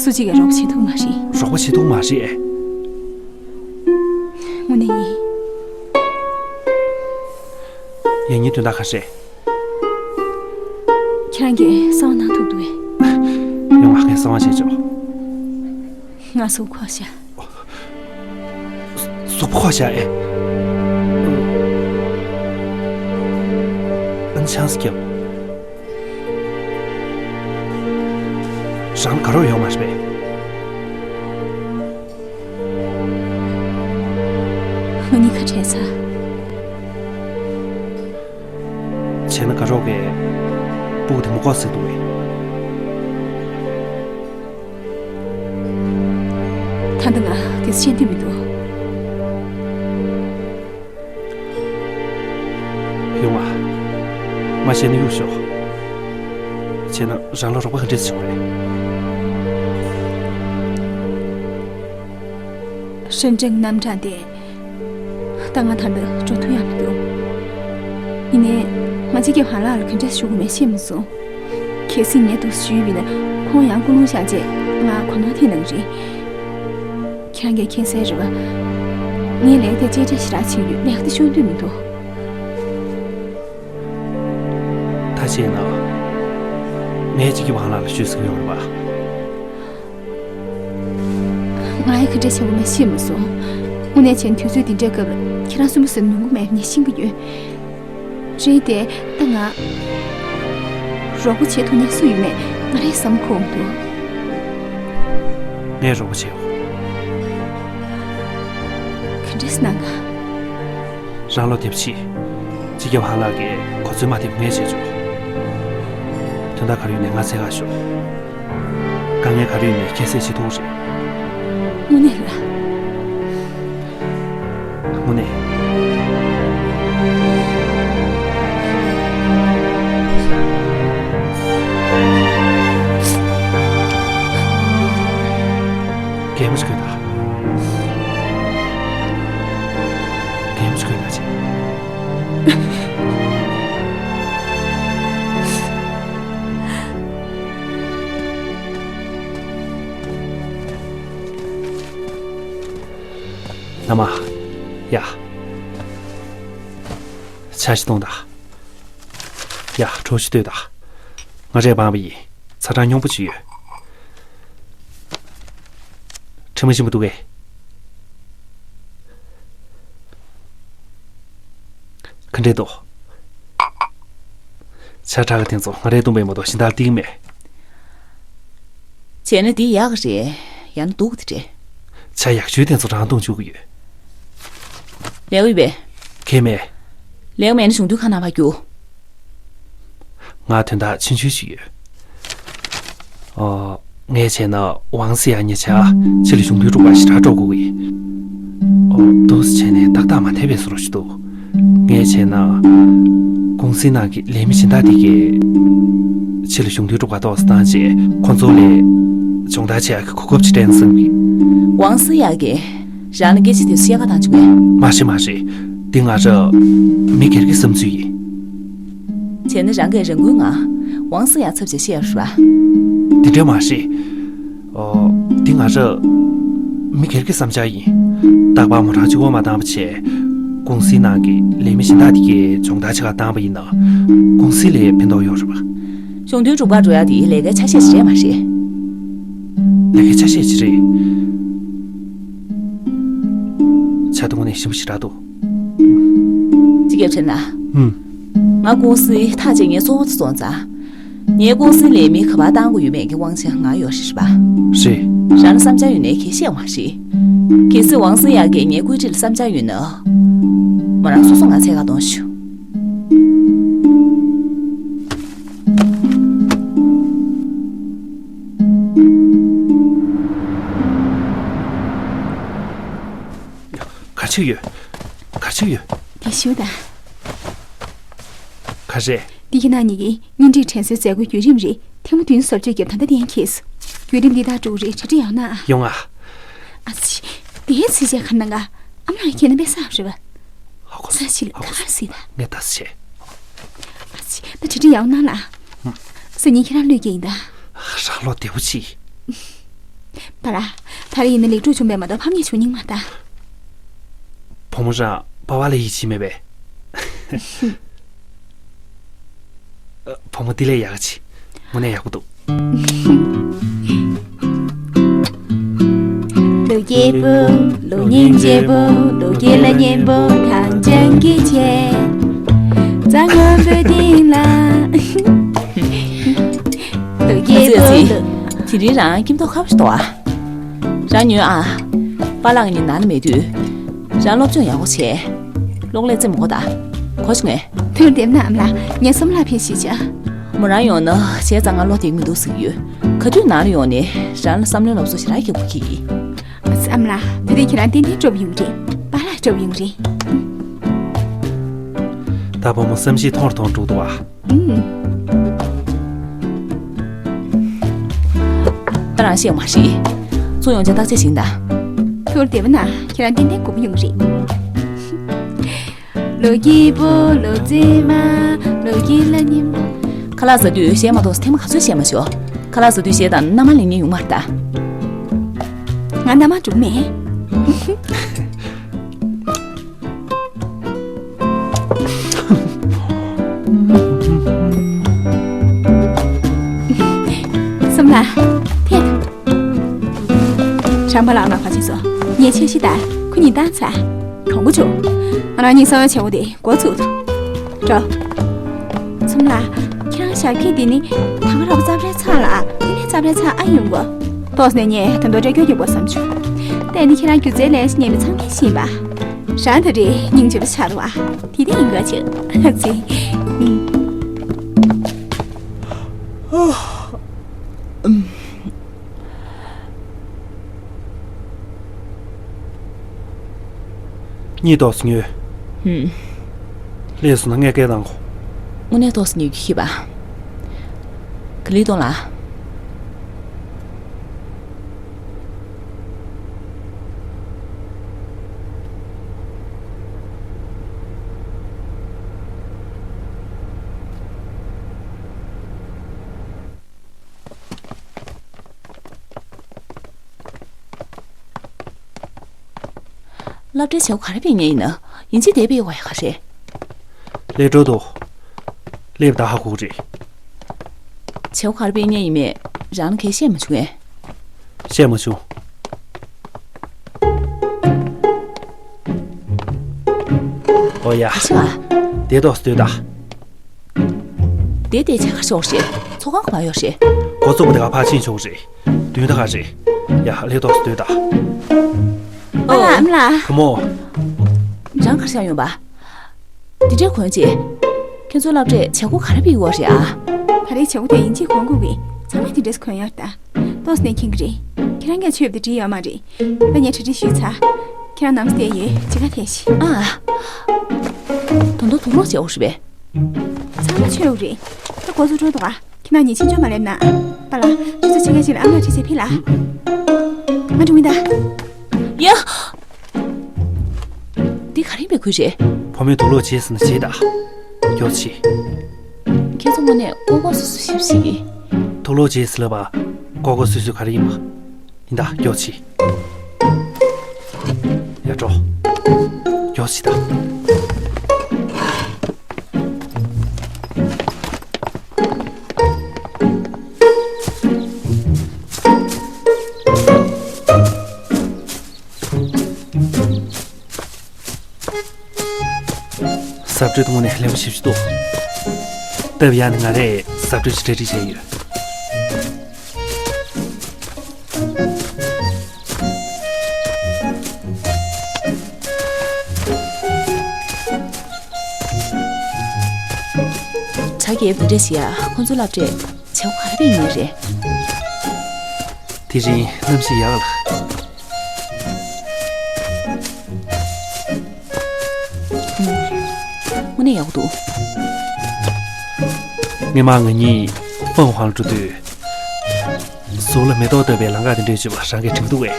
སུ་གཅིག་གིས་རོགས་པ་བྱེད་ཐུབ་མ་རེད། རོགས་པ་བྱེད་ཐུབ་མ་རེད། དངོས་གནས་ཡིན། ཡིན་ནའི་དོན་དག་ག་རེ་རེད། ཁྱེད་རང་གིས་གསང་བ་གནང་ཐུབ་འདུག་གས། ཡོང་ང་ངས་གསང་བ་བྱེད་ཆོག་ང་གཟུགས་ཁོག་ཤ། གཟུགས་ཁོག་ཤ་ཨེ། ཨ་ནི་ཆང་ས་རྒྱབ། རང་དགའ་རོགས་ཡོང་མ་རེད་པས། ང་གཉིས་ཁ་བྲལ་ཚར། བྱས་ན་དགའ་རོགས་ཀྱིས་སྤུ་གུ་དེ་མ་དགོས་ཟེར་འདུག་གས། ད་ལྟ་ང་དེ་ཚོ་ཤེས་འདོད་མི་འདུག་ཡོང་ང་། མ་བཤད་ན་གཡུག་ཞོག་བྱས་ན་རང་ལ་རོགས་པ་ག་འདྲས་བྱེད་དགོས་རེད། ཧྲེན་ཀྲེན་རྣམ་གྲངས་དེ། ད་ང་ད་ལྟ་འགྲོ་ཐུབ་ཡག་མི་འདུག་ཡིན་ནའི། ང་སྤྱི་ཁྱབ་ཧན་ལགས་ལ་ག་འདྲས་ཞུ་དགོས་མེད་ཤེས་མ་སོང་། གལ་སྲིད་ངས་འདུག་ཞུས་པ་ཡིན་ན་ཁོང་ཡང་ཀུན་སློང་བཞག་རྗེས་ང་གོ་ནོར་ཐེབས་གནང་གི་རེད། ཁྱེད་རང་གིས་མཁྱེན་གསལ་རེད་པ། ངས་ལས་དེ་གཅེས་སྤྲས་ཞེ་དྲག་བྱེད་ཀྱི་ཡོད། ལས་ཀ་དེ་ཤོར་འདོད་མི་འདུག་ད་བྱས་ན། ངས་སྤྱི་ཁྱབ་ཧན་ལགས་ལ་ཞུས་ཟེར་གྱི་ཡོད་རེད་པ། ང་ཡང་ག་འདྲ་བྱེད་དགོས་མེད་ཤེས་མ་སོང་། དངོས་གནས་བྱས་ན་དུས་ཚོད་འདི་འདྲའི་སྐབས་ལ་ཁྱེད་རང་གསོན་པོ་བཟོ་ནུས་ཀྱི་མེད་པ་ངས་ཤེས་ཀྱི་ཡོད། རེད་དེ། ད་ང་རོགས་པ་བྱེད་ཐུབ་མཁན་སུ་ཡོད་མེད་ང་རས་བསམ་གྱི་མི་འདུག་ངས་རོགས་པ་བྱེད་འོ། ག་འདྲས་གནང་ག་རང་བློ་བདེ་པོ་བྱེད། སྤྱི་ཁྱབ་ཧན་ལགས་ཀྱིས་གོ་ཚོད་མ་ཐེབས་ངས་བྱེད་ཆོག་དོན་དག་ག་རེ་ཡོད་ནའི་ང་འཚོལ་ག་ཤོག་དཀའ་ངལ་ག་རེ་ཡོད་ནའི་ཁྱད་བསད་བྱེད་ཐུབ་རེད། དངོས་གནས་ལ། དངོས་གནས། གད་མོ་ཞིག་གོན་དང་། གད་མོ་ཞིག་གོན་དང་ཅི། ལྷ་མ། ཡ། ཆ་ཞིག་གཏོང་དང་། ཡ། གྲོ་ཞིག་ལྟོས་དང་། ང་རས་སྤངས་པ་ཡིན། ཚ་གྲང་སྙོམས་པོ་ཅིག་ཡོད། དྲི་མ་ཞིམ་པོ་འདུག་གས། ག་འདྲས་འདུག། ཇ་དྲག་གི་དེ་ཚོ་ང་རས་བཏུང་པས་མ་གཏོགས་གཞན་དག་བསྟེན་གྱི་མེད། བྱས་ན་འདི་ཡག་གི་རེད། ཡང་ན་སྡུག་གི་རེད། ཇ་ཡག་ཤོས་དེ་ཚོ་རང་བཏུང་བཅུག་གི་ཡོད། ལེགས་ཡོད་པས། ཁེ་མེད། ལེགས་མེད་ན་གཞུང་དོན་ཁང་ནང་ཕར་རྒྱུགས། ང་དོན་དག་ཆུང་ཆུང་ཞིག་ཡོད། ཨོ། ངས་བྱས་ན་ཝང་སི་ཡ་ཉེ་ཆར་ཕྱི་ལ་གཞུང་དོན་རུ་ཁག་ཞེ་དྲག་འགྲོ་དགོས་ཀྱི་ཡིན། ཨོ། འདུག་སེ་བྱས་ནས་ཏག་ཏག་མ་འཐད་པའི་བཟོ་འདྲ་ཞིག་འདུག། ངས་བྱས་ན། ཀུང་སིའི་ནང་གི་ལས་མི་སྦྱིན་བདག་དེ་གས། ཕྱི་ལ་གཞུང་དོན་རུ་ཁག་ཏོག་ཙམ་བཏང་རྗེས་ཁོ་ཚོ་ལ་སྦྱོང་བརྡར་བྱེད་ཡག་གི་གོ་སྐབས་ཅིག་སྤྲད་ན་བསམ་གི། ཝང་སི་ཡ་གིས་རང་ལ་སྐད་ཆ་དེ་བཤད་ག་བཏང་བྱུང་ངས། མ་རེད་མ་རེད། འདི་ང་རང་མི་སྒེར་གྱི་བསམ་ཚུལ་ཡིན། བྱས་ན་རང་གིས་རང་འགུལ་ངང་ཝང་སི་ཡ་ཚབ་བྱས་བཤད་ཡོད་རེད་པ། དེ་འདྲ་མ་རེད། ཨོ། འདི་ང་རང་མི་སྒེར་གྱི་བསམ་འཆར་ཡིན། རྟག་པར་མོ་རང་གཅིག་པོ་མ་བཏང་བ་བྱས། ཀུང་སིའི་ནང་གི་ལས་མི་སྦྱིན་བདག་དེ་གས་སྦྱོང་བརྡར་བྱེད་ག་བཏང་པ་ཡིན་ན། ཀུང་སི་ལ་ཕན་ཐོགས་ཡོད་རེད་པ། གཞུང་དོན་རུ་ཁག་འགྲོ་ཡག་དེ་ལས་ཀའི་ཆ་ཤས་ཤིག་རེད་མ་རེད། ལས་ཀའི་ཆ་ཤས་ཤིག་རེད། ཇ་དེ་དངོས་གནས་ཞིམ་པོ་ཞེ་དྲག་འདུག། སྤྱི་ཁྱབ་ཁྲེན་ལགས། ཧུམ། ང་ཀུང་སིའི་ཐག་བཅད་མཁན་གཙོ་བོ་དེ་སོང་ཙང་། ངའི་ཀུང་སིའི་ལས་མི་ག་པར་བཏང་དགོས་ཡོད་མེད་ཀྱི་དབང་ཆ་ང་ཡོད་རེད་པ། རེད། རང་ལ་བསམ་འཆར་ཡོད་ནའི་གལ་ཆེ་བ་རེད། གལ་སྲིད་ཝང་སི་ཡ་གིས་ངའི་བཀོད་སྒྲིག་ལ་བསམ་འཆར་ཡོད་ན། མོ་རང་སོ་སོ་ང་འཚོལ་ག་གཏོང་ཤོག། ག་ཅིག་ཡོད། ག་ཅིག་ཡོད། དེ་ཞུ་དང་། ག་རེ། འདི་ཁྱེད་རང་གཉིས་ཀྱི་གཉེན་སྒྲིག་དྲན་གསོའི་མཛད་སྒོའི་བརྒྱུད་རིམ་རེད། ཐེངས་མ་བདུན་བཟོ་བཅོས་བརྒྱབ་ད་ལྟ་གཏན་འཁེལ་སོང་། བརྒྱུད་རིམ་འདི་དག་འགྲོ་གི་རེད། གྲ་སྒྲིག་ཡག་ན། ཡོང་ང་། ཨ་ཙི། དེའི་ཚིག་བཅད་ག་རེ་གནང་ག། ཨ་མ་ལགས་ཁྱེད་རྣམ་པས་བསམ་རེད་པ། ཧ་གོ་སོང་། ས་ཞིག་ལ་ཧ་གོ་ག་རེ་སོང་། ཟེར་ད། ངས་ད་ཟེར་བྱས། ཨ་ཙི། ད་གྲ་སྒྲིག་ཡག་གནང་ལ། སང་ཉིན་ཁྱེད་རང་གློད་ཀྱི་ཡིན་ད། རང་བློ་བདེ་པོ་བྱེད། པཱ་ལགས། ད་རེས་ཡིན་ན་ལེགས་གྲུབ་བྱུང་བས་མ་གཏོགས་ཕམ་ཉེས་བྱུང་སྙིང་མ་ལྟ། བུ་མོ་རང་པཱ་ལགས་ལ་ཡིད་ཆེས་མེད་པས། བུ་མོ་འདི་ལས་ཡག་ག་ཅིག། དངོས་གནས་ཡག་པོ་འདུག། ལོ་རྒྱས་པོ། ལོ་སྙིང་རྗེ་པོ། ལོ་རྒྱས་ལ་སྙན་པོ། གངས་ཅན་གྱི་ཆེ། རྩྭ་སྔོན་པོའི་སྟེང་ལ། ལོ་རྒྱས་པོ། ལོ། དེ་རིང་རང་སྐྱིད་མདོག་ཁ་པོ་ཞིག་འདུག་ཨ། རང་ཉོན་ཨ། པཱ་ལགས་ངེད་གཉིས་ནང་ལ་མེད་དུས། རང་སློབ་སྦྱོང་ཡག་པོ་བྱས། གློག་ཀླད་རྩེད་མོ་གོ་ད། གོ་ཤི་ངས། ཐུགས་རྗེ་གནང་། ཨ་མ་ལགས། ངས་བསམ་ལགས་ཕེབས་ཤིག་བྱ། མོ་རང་ཡོང་ན་བྱས་ཙང་ང་བློ་བདེ་གི་མི་འདུག་ཟེར་གྱི་ཡོད། ག་དུས་ནང་ལ་ཡོང་ནས་རང་ལ་བསམ་བློའི་སློབ་གསོ་ཞེ་དྲག་རྒྱག་དགོས་ཀྱི་ཡིན། ཨ་ཙི། ཨ་མ་ལགས། དེ་དུས་ཁྱེད་རང་ཏན་ཏན་སྤྲོ་པོ་ཡོང་གི་རེད། པཱ་ལགས་སྤྲོ་པོ་ཡོང་གི་རེད། ད་བུ་མོ་བསམ་གཞིག་ཐོང་རུ་ཐོང་འགྲོ་འདུག་ཨ། ད་རང་ཤེས་མ་ཤེས། ཚུར་ཡོང་བྱས་བརྟག་དཔྱད་བྱེད་ད། ཐུགས་རྗེ་གནང་། ཁྱེད་རང་ཏན་ཏན་དགོས་པོ་ཡོང་གི་རེད། ལོ་སྐྱིད་པོ། ལོ་རྩེད་མ། ལོ་སྐྱིད་ལ་ཉིན་མོ། ཁ་ལག་ཟ་དུས་གཞས་མ་གཏོགས་ཐེངས་མ་ག་ཚོད་བཤད་མ་ཤོག། ཁ་ལག་ཟ་དུས་གཞས་དང་མནའ་མ་ལེན་མཁན་ཡོང་མ་རེད་ད། ང་མནའ་མ་འགྲོ་གི་མེད། བསམ་ལགས། ཐད། རང་པཱ་ལགས་ཨ་མ་ལགས་ཕར་ཕྱིན་སོང་། ངས་འཆར་གཞི་ལྟར་ཁོ་གཉིས་བཏང་ཚར། གྲོངས་པོ་བྱུང་། ང་རང་གཉིས་གསང་བའི་བྱ་བ་དེ་འགོ་ཚུགས་འགྲོ། བསམ་ལགས། ཁྱེད་རང་ཞབས་ཕྱི་འདི་ནི་ད་ག་རང་པོ་རྩབ་ལེ་ཚ་ལ་དེ་ནས་རྩབ་ལེ་ཚ་ཨ་ཡོང་གོ། ཏོག་ཙམ་ནས་ངས་ད་དུང་སྐྲ་སྐྱོ་སྐྱོ་པོ་བསམ་བྱུང་། ད་ནི་ཁྱེད་རང་སྒྱུ་རྩལ་ལས་ཉན་པའི་འཚང་ཁ་ཤིག་ཡིན་པ། རང་ད་རེས་སྙིང་རྗེ་པོ་ཆགས་འདུག་ཨ། དེ་དེ་ཡིན་དགོས་ཆེ། ཨ་ཙི། ཨུམ། གཉིད་ཏོག་ཙམ་ཉལ། ཧུམ། ལས་སོང་ན་ངས་སྐད་བཏང་གོ། དངོས་གནས་ཏོག་ཙམ་ཉལ་རྒྱུ་ཤེས་པ། ག་ལེར་གཏོང་ལ། སློབ་གྲྭའི་བྱེད་སྒོ་ག་རེ་སྤེལ་མཁན་ཡིན་ན། ཡིན་གཅིག་དེ་སྤེལ་བ་ཡག་ག་རེད། ལས་འགྲོ་འདུག་ལས་པ་ད་ཧ་གོ་གི་རེད། བྱེད་སྒོ་ག་རེ་སྤེལ་མཁན་ཡིན་མེད་རང་ལ་གས་བཤད་མ་བྱུང་ངས། བཤད་མ་བྱུང་། ཨོ་ཡ། ག་རེ་བྱེད་པ། དེ་ཏོག་ཙམ་སྡོད་ད། དེ་དེ་བྱ་ག་ཤོག་རེད། ཚོགས་ཁང་ག་པར་ཡོད་རེད། འགོ་ཚུགས་པ་དེ་ག་ཕར་ཕྱིན་ཆོག་རེད། མདུན་ད་ག་རེད། ཡ་ལས་ཏོག་ཙམ་སྡོད་ད། ཨ་ལ་ཨ་མ་ལགས། བུ་མོ། རང་ག་རེ་བྱས་ཡོང་པ། འདི་འདྲའི་གོན་ཅིག་ཁྱེད་ཚོའི་སློབ་གྲྭས་བྱེད་སྒོ་ག་རེ་སྤེལ་ཡོད་རེད་ཨ། ག་རེའི་བྱེད་སྒོ་དེ་ཡིན་གཅིག་གོན་དགོས་གི། ཚང་མས་དེ་འདྲས་གོན་ཡོད་ད། ཏོག་ཙམ་ནས་མཁྱེན་གི་རེད། ཁྱེད་རང་གིས་ཆོས་དེ་བྲིས་ཡོད་མ་རེད། ད་ངས་གྲ་སྒྲིག་ཞུས་ཚར། ཁྱེད་རང་ནམ་སྟེ་ཡོད་ཅི་ག་ཐེ་ཤི། ཨ། ད་དུང་དུག་ལོག་བྱེད་འོ་རེད་པས། ཚང་མ་ཆོས་འོ་རེད། ད་འགོ་ཚུགས་འགྲོ་འདུག་ག་ཁྱེད་རང་གཉིས་ཕྱིན་ཆོག་མ་ལེབ་ན། པཱ་ལགས། ཁྱེད་ཚོ་ཕྱི་རྒྱལ་ཞིག་ལ་ཨ་མ་ལགས་ཁྲིད་བྱེད་ཕེབས་ལ། ང་འགྲོ་གི་ཡིན་ད། ཡ། འདི་ག་རེ་ཡིན་པའི་ཁུལ་རེད། བུ་མོས་དུག་ལོག་བྱེད་ཟེར་ན་བྱེད་ད། མགྱོགས་བྱེད། ཁྱེད་ཚོ་དངོས་གནས་ལྐོག་ལྐོག་སུད་སུད་ཞིབ་ཞིབ་ཀྱིས། དུག་ལོག་བྱེད་ཟེར་ལབ་པ། ལྐོག་ལྐོག་སུད་སུད་ག་རེ་ཡིན་པ། ཡིན་ད་མགྱོགས་བྱེད། ཡ་འགྲོ། མགྱོགས་བྱེད་ད། ཟབ་སྤྲོས་དངོས་གནས་ལེགས་པོ་ཞེ་པོ་ཅིག་འདུག་སྟབས་ཡག་ནི་ང་རས་ཟབ་སྤྲོས་ཅིག་གྲ་སྒྲིག་བྱས་ཡོད། གྲྭ་རྒྱས་འདི་འདྲ་ཞིག་ཡ། ཁོང་ཚོའི་སློབ་གྲྭས་བྱེད་སྒོ་ག་རེ་སྤེལ་ཡོད་རེད། དེ་རིང་གནམ་གཤིས་ཡག་ལ། དངོས་གནས་ཡག་པོ་འདུག་སྔོན་མ་ང་གཉིས་ཧྥང་ཧུའང་ལ་འགྲོ་དུས། ཟུར་ལ་མེ་ཏོག་བཏབ་པའི་ལམ་ཁ་དེ་འདྲས་བྱས་པ་རང་གིས་དྲན་འདུག་གས།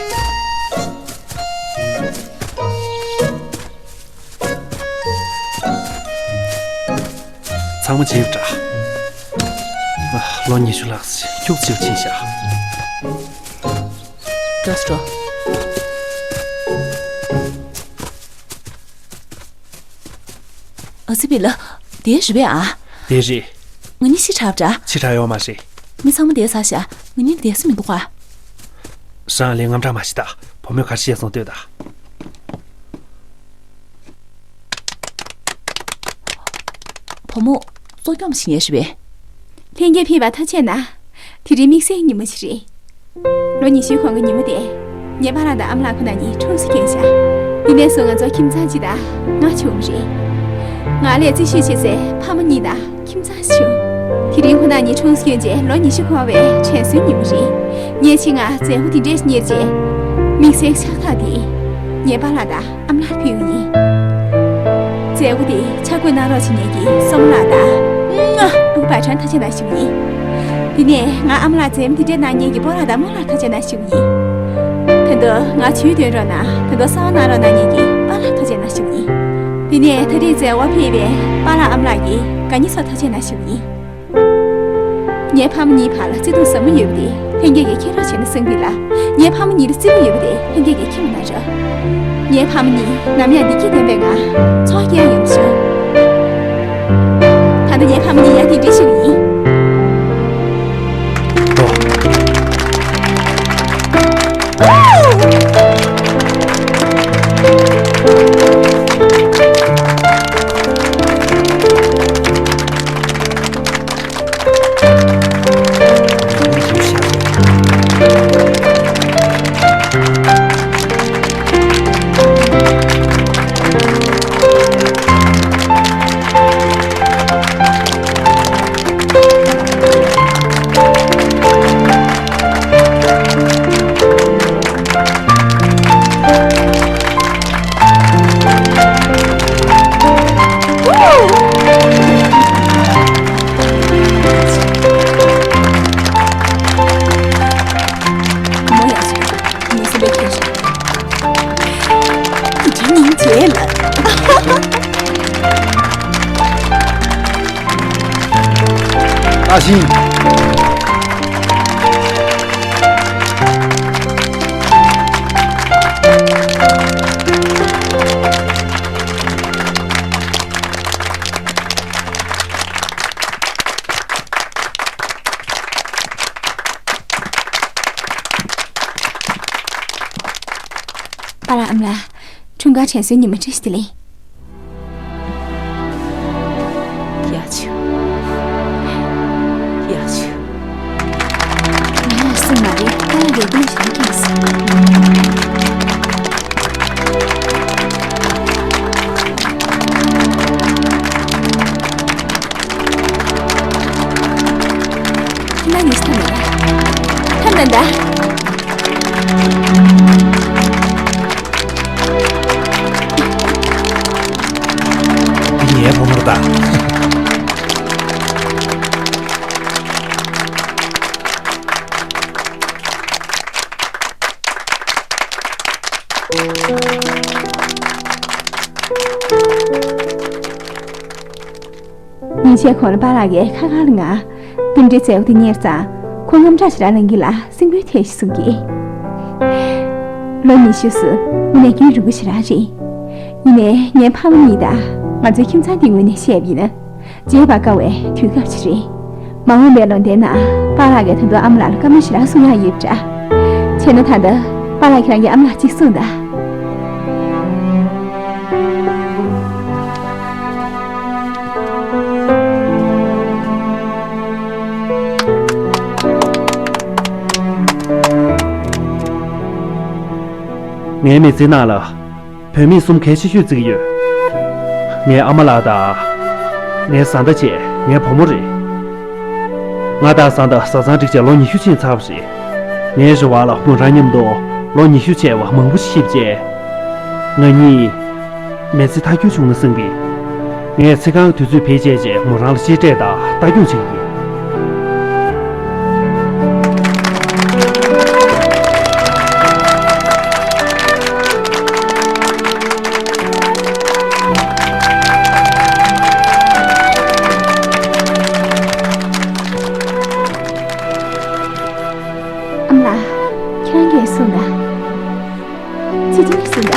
ཚང་མ་བརྗེད་འདྲ། ལོ་ཉི་ཤུ་ལྷག་ཙམ་ཁྱུག་ཙམ་ཕྱིན་ཤག་འགྲོ་སོང་། ཨ་ཙི་པི་ལ། དེ་རེད་པས་ཨ། དེ་རེད། ང་གཉིས་ཕྱི་དྲགས་འདྲ། ཕྱི་དྲགས་ཡོད་མ་རེད། མི་ཚང་མ་བསྡད་ཚར་ཤག་ང་གཉིས་བསྡད་ས་མི་འདུག་ག་རང་ལས་རྔམ་དྲག་མ་བྱེད་ད། བུ་མོས་ག་རེ་བཤད་སོང་ལྟོས་ད། བུ་མོ། གཙོ་སྐྱོང་བྱེད་མཁན་རེད་པས། ལྷན་རྒྱས་ཕེབས་པར་ཐུགས་རྗེ་གནང་། དེ་རིང་དམིགས་བསལ་ཉིན་མོ་ཞིག་རེད། ལོ་ཉི་ཤུའི་གོང་གི་ཉིན་མོ་དེ། ངའི་པཱ་ལགས་དང་ཨ་མ་ལགས་ཁོ་རྣམ་གཉིས་ཁྲོམ་སུ་བསྐྱོན་ཤག་དེ་ནས་བཟུང་ང་ཚོ་ཁྱིམ་ཚང་གཅིག་དང་ང་བྱུང་བ་རེད། ང་ལ་རྩིས་ཞུ་བྱེད་སའི་ཕ་མ་གཉིས་དང་ཁྱིམ་ཚང་ཞིག་བྱུང་། དེ་རིང་ཁོ་རྣམ་གཉིས་ཁྲོམ་སུ་བསྐྱོན་རྗེས་ལོ་ཉི་ཤུ་འཁོར་བའི་དྲན་གསོའི་ཉིན་མོ་རེད། ངས་ཆེད་མངགས་མཛད་སྒོ་དེ་འདྲས་གཉེར་རྗེས། དམིགས་བསལ་ཕྱག་རྟགས་དེ། ངའི་པཱ་ལགས་དང་། ཨ་མ་ལགས་ཕུལ་བ་ཡིན། མཛད་སྒོ་དེ་ཕྱག་འགོད་གནང་རོགས་བྱེད་མཁན་གྱི་བསོད་མོ་ལགས་དང་། ཨུ་པ་ཁྲང་ཐག་བཅད་གནང་ཞུ་བ་ཡིན། དེ་ནས་ང་ཨ་མ་ལགས་མཛད་རིམ་དེ་འདྲ་གནང་མཁན་གྱི་སྤོ་ལགས་དང་རྨོ་ལགས་ཐག་བཅད་གནང་ཞུ་བ་ཡིན། ད་དུང་ང་ཇུས་འདོན་རོགས་གནང་། ད་དུང་གསང་བ་གནང་རོགས་གནང་མཁན་གྱི་པཱ་ལགས་ཐག་བཅད་གནང་ཞུ་བ་ཡིན། དེ་ནས་ད་རེས་མཛད་སྒོར་ཕེབས་པའི་པཱ་ལགས་ཨ་མ་ལགས་ཀྱི་དགའ་ཉེ་ཚོ་ཐག་བཅད་གནང་ཞུ་བ་ཡིན། ངའི་ཕ་མ་གཉིས་བར་ལ་བརྩེ་དུང་ཟབ་མོ་ཡོད་པ་དེ་ལྷན་རྒྱས་ཀྱིས་མཁྱེན་རོགས་བྱས་ན་བསམ་གྱི་ལ། ངའི་ཕ་མ་གཉིས་ལ་བརྩེ་པོ་ཡོད་པ་དེ་ལྷན་རྒྱས་ཀྱིས་མཁྱེན་པ་གནང་རོགས། ངའི་ཕ་མ་གཉིས་ནམ་ཡང་བདེ་སྐྱིད་ལྡན་པའི་ངང་འཚོ་བ་སྐྱེལ་ཡོང་ཤོག་ད་ལྟ་ངའི་ཕ་མ་གཉིས་ཡར་གདན་འདྲེན་ཞུ་གི་ཡིན། ཨ་ཤིང་། ལ། འཁྲུངས་སྐར་དྲན་གསོའི་ཉི་མ་བཀྲ་ཤིས་བདེ་ལེགས། ཡ་ཆུ། ཡ་ཆུ། ང་ཡང་སེམས་མ་རེད། ད་ཡང་རེ་སྐུལ་ཞིག་ཀྱང་སོང་། ཁྱིམ་ནང་ཉི་ཤུ་ཐམ་མེད་ད། ཐམ་མེད་ད། འདི་ངའི་བུ་མོ་རེད་ད། ཉིན་ཤས་གོང་ལ་པཱ་ལགས་ཀྱིས་ཁ་ཁ་ལ་ང་རྟེན་འབྲེལ་མཛད་སྒོ་དེ་གཉེར་ཙང་ཁོ་དངངས་སྐྲག་ཞེ་དྲག་ལངས་ཀྱི་ལ་སེམས་ཁུར་ཐེབས་ཤིག་གསུང་གི། ལོ་ཉི་ཤུ་སོང་། དངོས་གནས་རྒྱུན་རིང་པོ་ཞེ་དྲག་རེད། ཡིན་ནའི་ངའི་ཕ་མ་གཉིས་དང་ང་ཚོའི་ཁྱིམ་ཚང་འདིའི་ངོས་ནས་བཤད་པ་ཡིན་ན། བརྗེད་པར་དཀའ་བའི་དུས་སྐབས་ཤིག་རེད། མ་འོངས་པའི་ལོ་ཟླའི་ནང་པཱ་ལགས་ཀྱིས་ད་དུང་ཨ་མ་ལགས་ལ་བཀའ་མོལ་ཞེ་དྲག་གསུང་ཡག་ཡོད་པ་འདྲ། བྱས་ན་ད་ལྟ་པཱ་ལགས་ཁྱེད་རང་གི་ཨ་མ་ལགས་གཅིག་གསུངས་དང་། ངའི་མི་ཚེའི་ནང་ལ་བུད་མེད་གསུམ་གལ་ཆེ་ཤོས་བརྩི་གི་ཡོད། ངའི་ཨ་མ་ལགས་དང་། ངའི་བཟའ་ཟླ་བཅས་ངའི་བུ་མོ་རེད། ང་དང་བཟའ་ཟླ་བཟའ་ཚང་འགྲིག་བྱས་ལོ་ཉི་ཤུ་ཕྱིན་ཚར་བ་རེད། ངའི་རེ་བ་ལ་མོ་རང་མཉམ་དུ་ལོ་ཉི་ཤུ་བྱས་པ་མང་པོ་ཞིག་བྱས། ང་གཉིས་མི་ཚེ་མཐའ་འཁྱོལ་བྱུང་ན་བསམ་གི། ངས་ཚེ་གང་དུས་ཚོད་བེད་སྤྱད་བྱས་མོ་རང་ལ་གཅེས་སྤྲས་དང་ལྟ་སྐྱོང་བྱེད་ཀྱི་ཡོད། ཨ་མ་ལགས། ཁྱེད་རང་གིས་གསུངས་དང་། ཅི་ཅི་ནས་ཟིན་ད།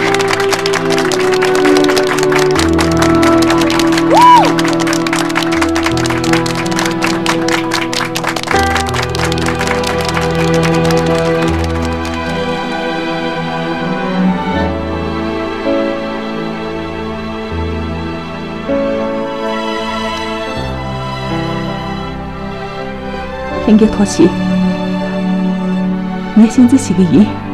ལྷན་རྒྱས་ཐུགས་རྗེ་ཆེ། ངས་གཤིན་རྩིས་བྱེད་ཀྱི་ཡིན།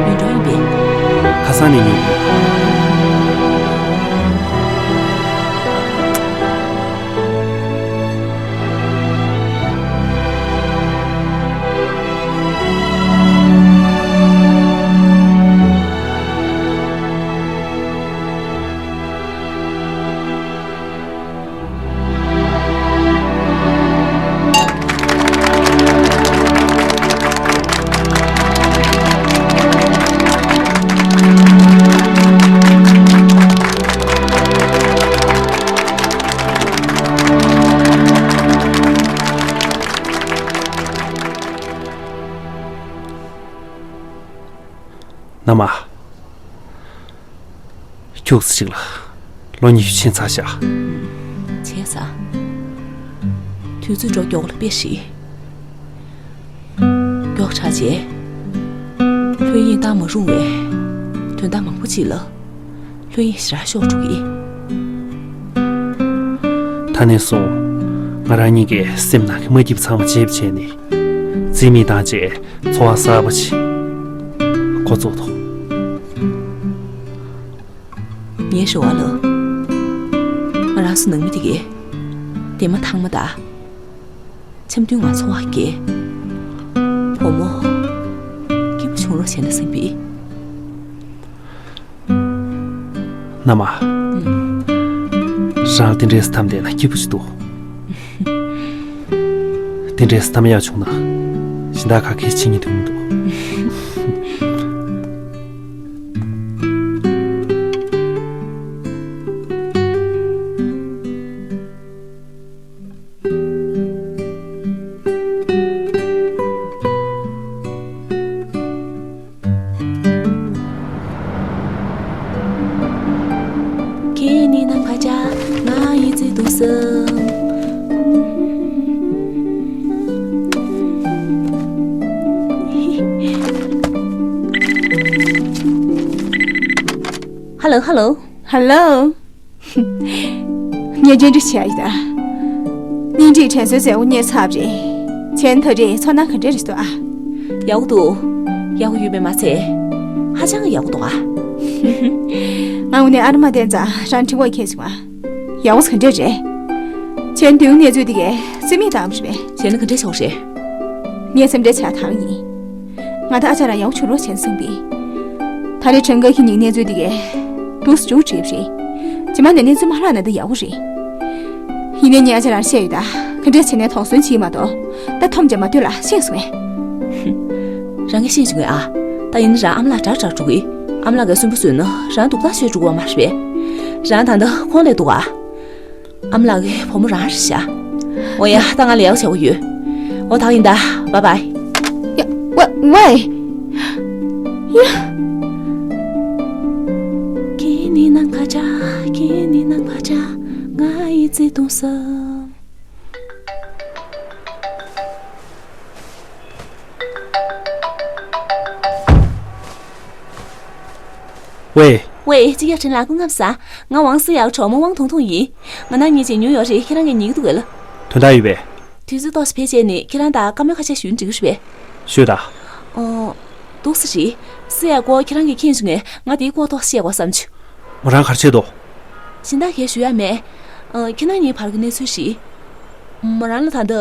ཡོན་ཀྲང་ཡིན་པས། ཁ་སང་ནས་ཉོས་ཡོད། མནའ་མ། ཁྱུག་ཙམ་ཞིག་ལ་ལོ་ཉི་ཤུ་ཕྱིན་ཚར་ཤག་བྱས་ཙང་། དུས་ཚོད་འགྲོ་མགྱོགས་ལ་དཔེ་ཞིག་མགྱོགས་དྲགས་བྱས། ལྷོད་གཡེང་བཏང་མ་རུང་བའི་དོན་དག་མང་པོ་ཅིག་ལ་ལྷོད་གཡེང་ཞེ་དྲག་ཤོར་འགྲོ་གི་ཡིན། ད་ནས་བཟུང་ང་རང་གཉིས་ཀྱི་སེམས་ནང་གི་མ་སྐྱིད་པ་ཚང་མ་བརྗེད་པ་བྱས་ནས་རྩིས་མེད་བཏང་བྱས། འཚོ་བ་གསར་པ་ཞིག་འགོ་བཙུགས་ཐུབ། ངའི་རེ་བ་ལ། ང་རང་ཚོ་ནང་མི་དེ་གས་འདས་མ་ཐག་མ་དང་འཆམ་མཐུན་ངང་འཚོ་བ་སྐྱེལ། བུ་མོ་སྐྱིད་པོ་བྱུང་རོགས་བྱས་ན་བསམ་པས། མནའ་མ། ཨུམ། རང་དེ་འདྲའི་བསམ་བསྡད་ན་སྐྱིད་པོ་ཞིག་འདུག་དེ་འདྲའི་བསམ་ཡག་བྱུང་ན་གཞན་དག་ག་གེ་བྱེད་སྙིང་འདོད་མི་འདུག་ཙམ། ཧ་ལོ། ཧ་ལོ། ཧ་ལོ། ངས་གཅེས་སྤྲས་བྱས་ཡོད་ད། གཉེན་སྒྲིག་དྲན་གསོའི་མཛད་སྒོ་གཉེར་ཚར་བ་རེད། བྱས་ན་ད་རེས་ཚོར་སྣང་ག་འདྲ་རེད་འདུག་ཨ། ཡག་པོ་འདུག་ཡག་པོ་ཡོད་པས་མ་ཚད། ཧ་ཅང་གི་ཡག་པོ་འདུག་ཨ། ང་དངོས་གནས་ཨ་ར་མ་བསྟན་ཙང་རང་དྲི་བ་ཁྱེད་བྱུང་ཨ། ཡག་པོ་ག་འདྲ་རེད། བྱས་ན་དུས་གནས་ཚུལ་འདི་གས་རྩིས་མེད་བཏང་བ་རེད་པས། བྱས་ན་ག་འདྲ་བྱུང་བ་རེད། ངས་སེམས་ཁྲལ་བྱས་ཐང་ཡིན། ང་ད་ཨ་ཅག་རང་ཡག་པོ་བྱུང་རོགས་བྱས་ན་བསམ་པས། ད་རེས་བྲང་ཁ་ཁྱེད་གཉིས་གནས་ཚུལ་འདི་གས་འདུག་སེ་མཇུག་སྒྲིལ་བ་རེད། རྗེས་མ་ནས་གནས་ཚུལ་མ་ལྷག་ན་ད་ཡག་པོ་རེད། ཡིན་ནའི་ངས་ཨ་ཅག་རང་བཤད་ཡོད་ད། ག་འདྲ་བྱས་ནས་དོགས་ཟོན་བྱེད་ཀྱི་མ་གཏོགས། ད་འཐོམ་བྱས་མ་སྡོད་ལ། ཤེས་སོང་ངས། རང་གིས་ཤེས་བྱུང་ངས་ཨ། ད་ཡིན་ན་རང་ཨ་མ་ལགས་དྲག་དྲག་འགྲོ་གི། ཨ་མ་ལགས་ཀྱིས་སུན་པོ་བཟོས་ན་རང་སྡུག་ཐག་ཆོད་འགྲོ་གི་ཡོད་མ་རེད་པས། རང་ད་ལྟ་ཁོང་སླེབས་འདུག་ག། ཨ་མ་ལགས་ཀྱི་བུ་མོ་རང་རེད་ཤག་འོ་ཡ། ད་ང་ལས་ཀ་བྱེད་དགོས་ཡོད། འོ་ད་ཡིན་ད། བཱའི་བཱའི། ཡ། ཝེ། ཝེ། ཡ། ཁྱེད་གཉིས་ནང་ཁ་ཆ། ཁྱེད་གཉིས་ནང་ཁ་ཆ། ང་ཡི་བརྩེ་དུང་ཟབ། ཝེ། ཝེ། སྤྱི་ཁྱབ་ཁྲིན་ལགས་སྐུ་ཁམས་བཟང་། ང་ཝང་སི་ཡའོ་གྲོགས་མོ་ཝང་ཐུང་ཐུང་ཡིན། ང་ནང་ཉིན་གཅིག་ཉུལ་ཡོང་རེད། ཁྱེད་རང་གིས་ཉན་གྱི་འདུག་གས། དོན་དག་ཡོད་པས། དུས་ཚོད་ཏོག་ཙམ་བེད་སྤྱད་ནས་ཁྱེད་རང་དང་བཀའ་མོལ་ཁ་ཤས་ཞུས་ན་འགྲིག་གི་རེད་པས། ཞུས་དང་། ཨོ། འདུག་སེ་རེད། སི་ཡའི་སྐོར་ཁྱེད་རང་གིས་མཁྱེན་བྱུང་ངས་ང་དེའི་སྐོར་ཏོག་ཙམ་བཤད་དགོས་བསམ་བྱུང་། མོ་རང་ག་རེ་བྱས་འདུག་གཞན་དག་གས་ཞུ་ཡ་མེད། ཨ། ཁྱེད་རང་གཉིས་བར་གྱི་གནས་ཚུལ་རེད། མོ་རང་ལ་ད་ལྟ་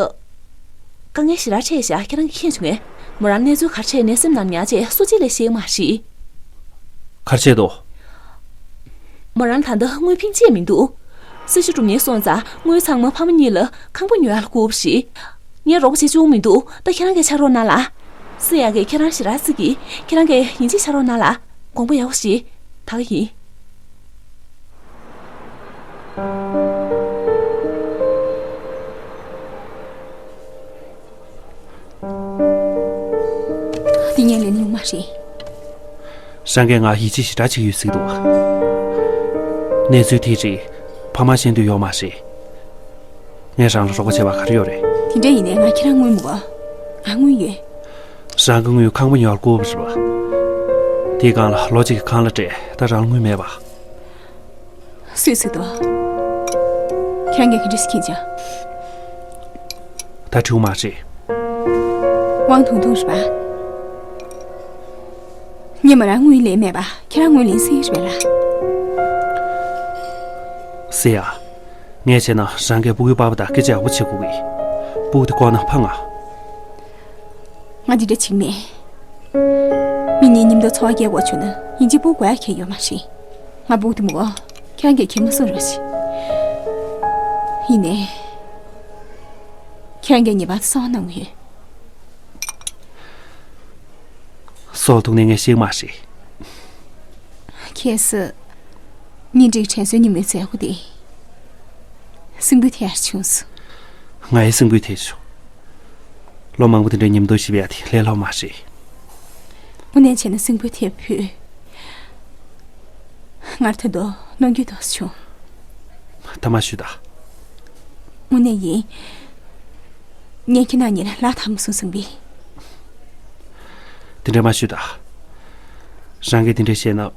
དཀའ་ངལ་ཞེ་དྲག་འཕྲད་བཞག་ཁྱེད་རང་གིས་མཁྱེན་བྱུང་ངས། མོ་རང་གནས་ཚུལ་ག་རེ་འཕྲད་ནས་སེམས་ནང་ཉར་བྱས་སུ་གཅིག་ལ་བཤད་ཀྱི་མ་རེད། ག་རེ་བྱས་འདུག་མོ་རང་ལ་ད་ལྟ་དངུལ་ཕོན་ཆེ་མི་འདུག་སྲི་ཞུ་སྒྲུབ་མཁན་སོང་ཙང་དངུལ་ཚང་མ་ཕ་མ་གཉིས་ལ་ཁང་པ་ཉོ་ཡ་ལ་བསྐུར་བ་རེད། ངས་རོགས་པ་བྱེད་བཅུག་མི་འདུག་ད་ཁྱེད་རང་གིས་ཕྱག་རོགས་གནང་ལ། སི་ཡ་གིས་ཁྱེད་རང་ཞེ་དྲག་བརྩི་གི། ཁྱེད་རང་གིས་ཡིན་གཅིག་ཕྱག་རོགས་གནང་ལ། དགོངས་པ་ཡག་པོ་བཞེས། ད་ག་ཡིན། འདི་ངས་ལེན་ཡོང་མ་རེད། རང་གིས་ང་ཡིད་ཆེས་ཞེ་དྲག་བྱེད་ཀྱི་ཡོད་ཟེར་གྱི་འདུག་གནས་ཚུལ་དེའི་རིགས་ཕ་མར་བཤད་འདོད་ཡོད་མ་རེད། ངས་རང་ལ་རོགས་པ་བྱེད་པ་ག་རེ་ཡོད་རེད། དེ་འདྲ་ཡིན་ནའི་ང་ཁྱེད་རང་དངུལ་མི་དགོས། ང་དངུལ་ཡོད། རང་གི་དངུལ་ཁང་པ་ཉོ་བར་བསྐུར་བ་རེད་པ། དེའི་སྒང་ལ་ལོ་གཅིག་གི་ཁང་གླ་སྤྲད། ད་རང་ལ་དངུལ་མེད་པ། སུས་ཟེར་འདུག་ཁྱེད་རང་གིས་ག་འདྲ་ཞིག་མཁྱེན་བྱུང་། ད་དྲིས་མ་རེད། ཝང་ཐུང་ཐུང་རེད་པ། ངས་མོ་རང་དངུལ་ལེན་མེད་པ་ཁྱེད་རང་དངུལ་ལེན་སྲིད་རེད་པས་ལགས། སི་ཡ། ངས་བྱས་ན་རང་གིས་སྤུ་གུའི་པ་ཕ་དང་སྐད་ཆ་ཡག་པོ་བྱེད་དགོས་ཀྱི། སྤུ་གུ་དེ་བཀོག་ན་ཕངས་ང་། ང་འདི་འདྲ་བྱེད་ཀྱི་མེད། མི་གཉིས་མཉམ་དུ་འཚོ་བ་སྐྱེལ་དགོས་བྱུང་ན་ཡིན་གཅིག་སྤུ་གུ་དགོས་ཡ་གང་ཡང་ཡོད་མ་རེད། ང་སྤུ་གུ་དེ་མི་དགོས། ཁྱེད་རང་གིས་ཁྱེར་མ་སོང་རོགས་བྱེད། ཡིན་ནའི། ཁྱེད་རང་གིས་ངེས་པར་དུ་གསང་བ་གནང་དགོས་ཡོད། སྲོག་ཐུག་ནས་ངས་ཤེས་མ་ཤེས། ཁྱེད་ཚོས་གཉེན་སྒྲིག་དྲན་གསོའི་ཉིན་མོའི་མཛད་སྒོ་དེ་སེམས་འགུལ་ཐེབས་ཡག་བྱུང་སོང་། ང་ཡི་སེམས་འགུལ་ཐེབས་བྱུང་། ལོ་མང་པོ་དེ་འདྲའི་མཉམ་དུ་བཞུགས་པ་ཡ་དེ་ལས་སླ་པོ་མ་རེད། དངོས་གནས་བྱས་ན་སེམས་འགུལ་ཐེབས་ཕོད། ང་ད་དུང་གནོང་འགྱོད་ཏོག་ཙམ་བྱུང་། ད་མ་ཞུ་ད། དངོས་གནས་ཡིན། ངས་ཁྱེད་རྣམ་གཉིས་ལ་ལག་ཐང་མ་སོང་བསམ་པས། དེ་འདྲ་མ་ཞུ་ད། རང་གིས་དེ་འདྲ་བཤད་ན།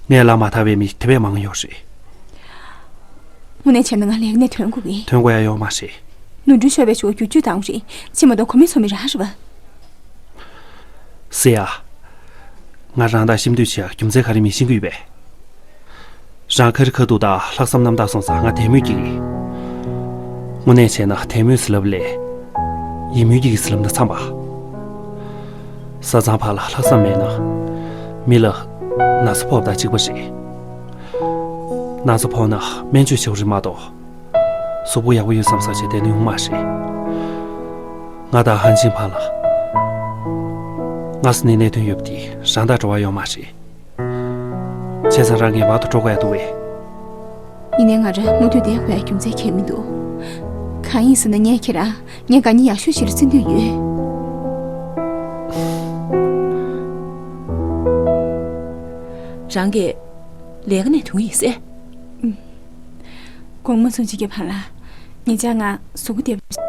ངས་ལག་མ་ཐང་བའི་མི་དེ་བས་མང་ཡོད་རེད། དངོས་གནས་བྱས་ན་ང་ལས་ཀ་ནས་ཐོན་དགོས་ཀྱི། ཐོན་དགོས་ཡ་ཡོད་མ་རེད། ནོར་འཁྲུལ་ཤོར་བའི་ཕྱོགས་བསྒྱུར་བཅོས་བཏང་དགོས་རེད། ཅི་མ་གཏོགས་གོ་མེད་སོང་མི་རང་རེད་པ། སི་ཡ། ང་རང་དང་ཞིབ་འཇུག་བྱེད་ཡག་རྒྱུ་མཚན་ག་རེ་མི་ཤེས་ཀྱི་ཡོད་པས། རང་ཁ་རི་ཁ་ཐུག་དང་ལྷག་བསམ་རྣམ་དག་སོང་ཙང་ང་དད་མོས་སྐྱེ་གི། དངོས་གནས་བྱས་ན་དད་མོས་ཟེར་ལབ་ལས། ཡིད་སྨོན་སྐྱེ་གི་ཟེར་ལབ་ན་འཚམས་པ། བཟའ་ཚང་བར་ལ་ལྷག་བསམ་མེད་ན། མི་ལ་ན་ཚ་ཕོག་པ་དང་གཅིག་པ་རེད། ན་ཚ་ཕོག་ན་སྨན་བཅོས་བྱེད་དགོས་རེད་མ་གཏོགས། གཟུགས་པོ་ཡག་པོ་ཡོད་བསམ་བསམ་བྱས་བསྡད་ན་ཡོང་མ་རེད། ང་དང་ཧན་ཅིན་ཕ་ལ། སྔ་ས་ནས་གནད་དོན་ཡོད་པ་དེ་རང་དང་འབྲེལ་བ་ཡོད་མ་རེད། བྱས་ཙང་རང་ངེས་པར་དུ་འགྲོ་དགོས་ཡ་འདུག་བས། ཡིན་ནའི་ང་རང་མུ་མཐུད་བསྡད་དགོས་ཡ་རྒྱུ་མཚན་གང་ཡང་མི་འདུག་གང་ཡིན་ཟེར་ན་ངས་ཁྱེད་རང་ངའི་དགའ་ཉེ་ཡག་ཤོས་ཤིག་ལ་བརྩི་འདོད་ཡོད། རང་གིས་ལས་ཀ་ནས་ཐོན་ཡིན་ཟེར། ཨུམ། དགོང་མོ་ཚུན་ཆད་ཀྱི་བར་ལ། ཉེ་ཆར་ང་གཟུགས་པོ་བདེ་པོ་ཞིག་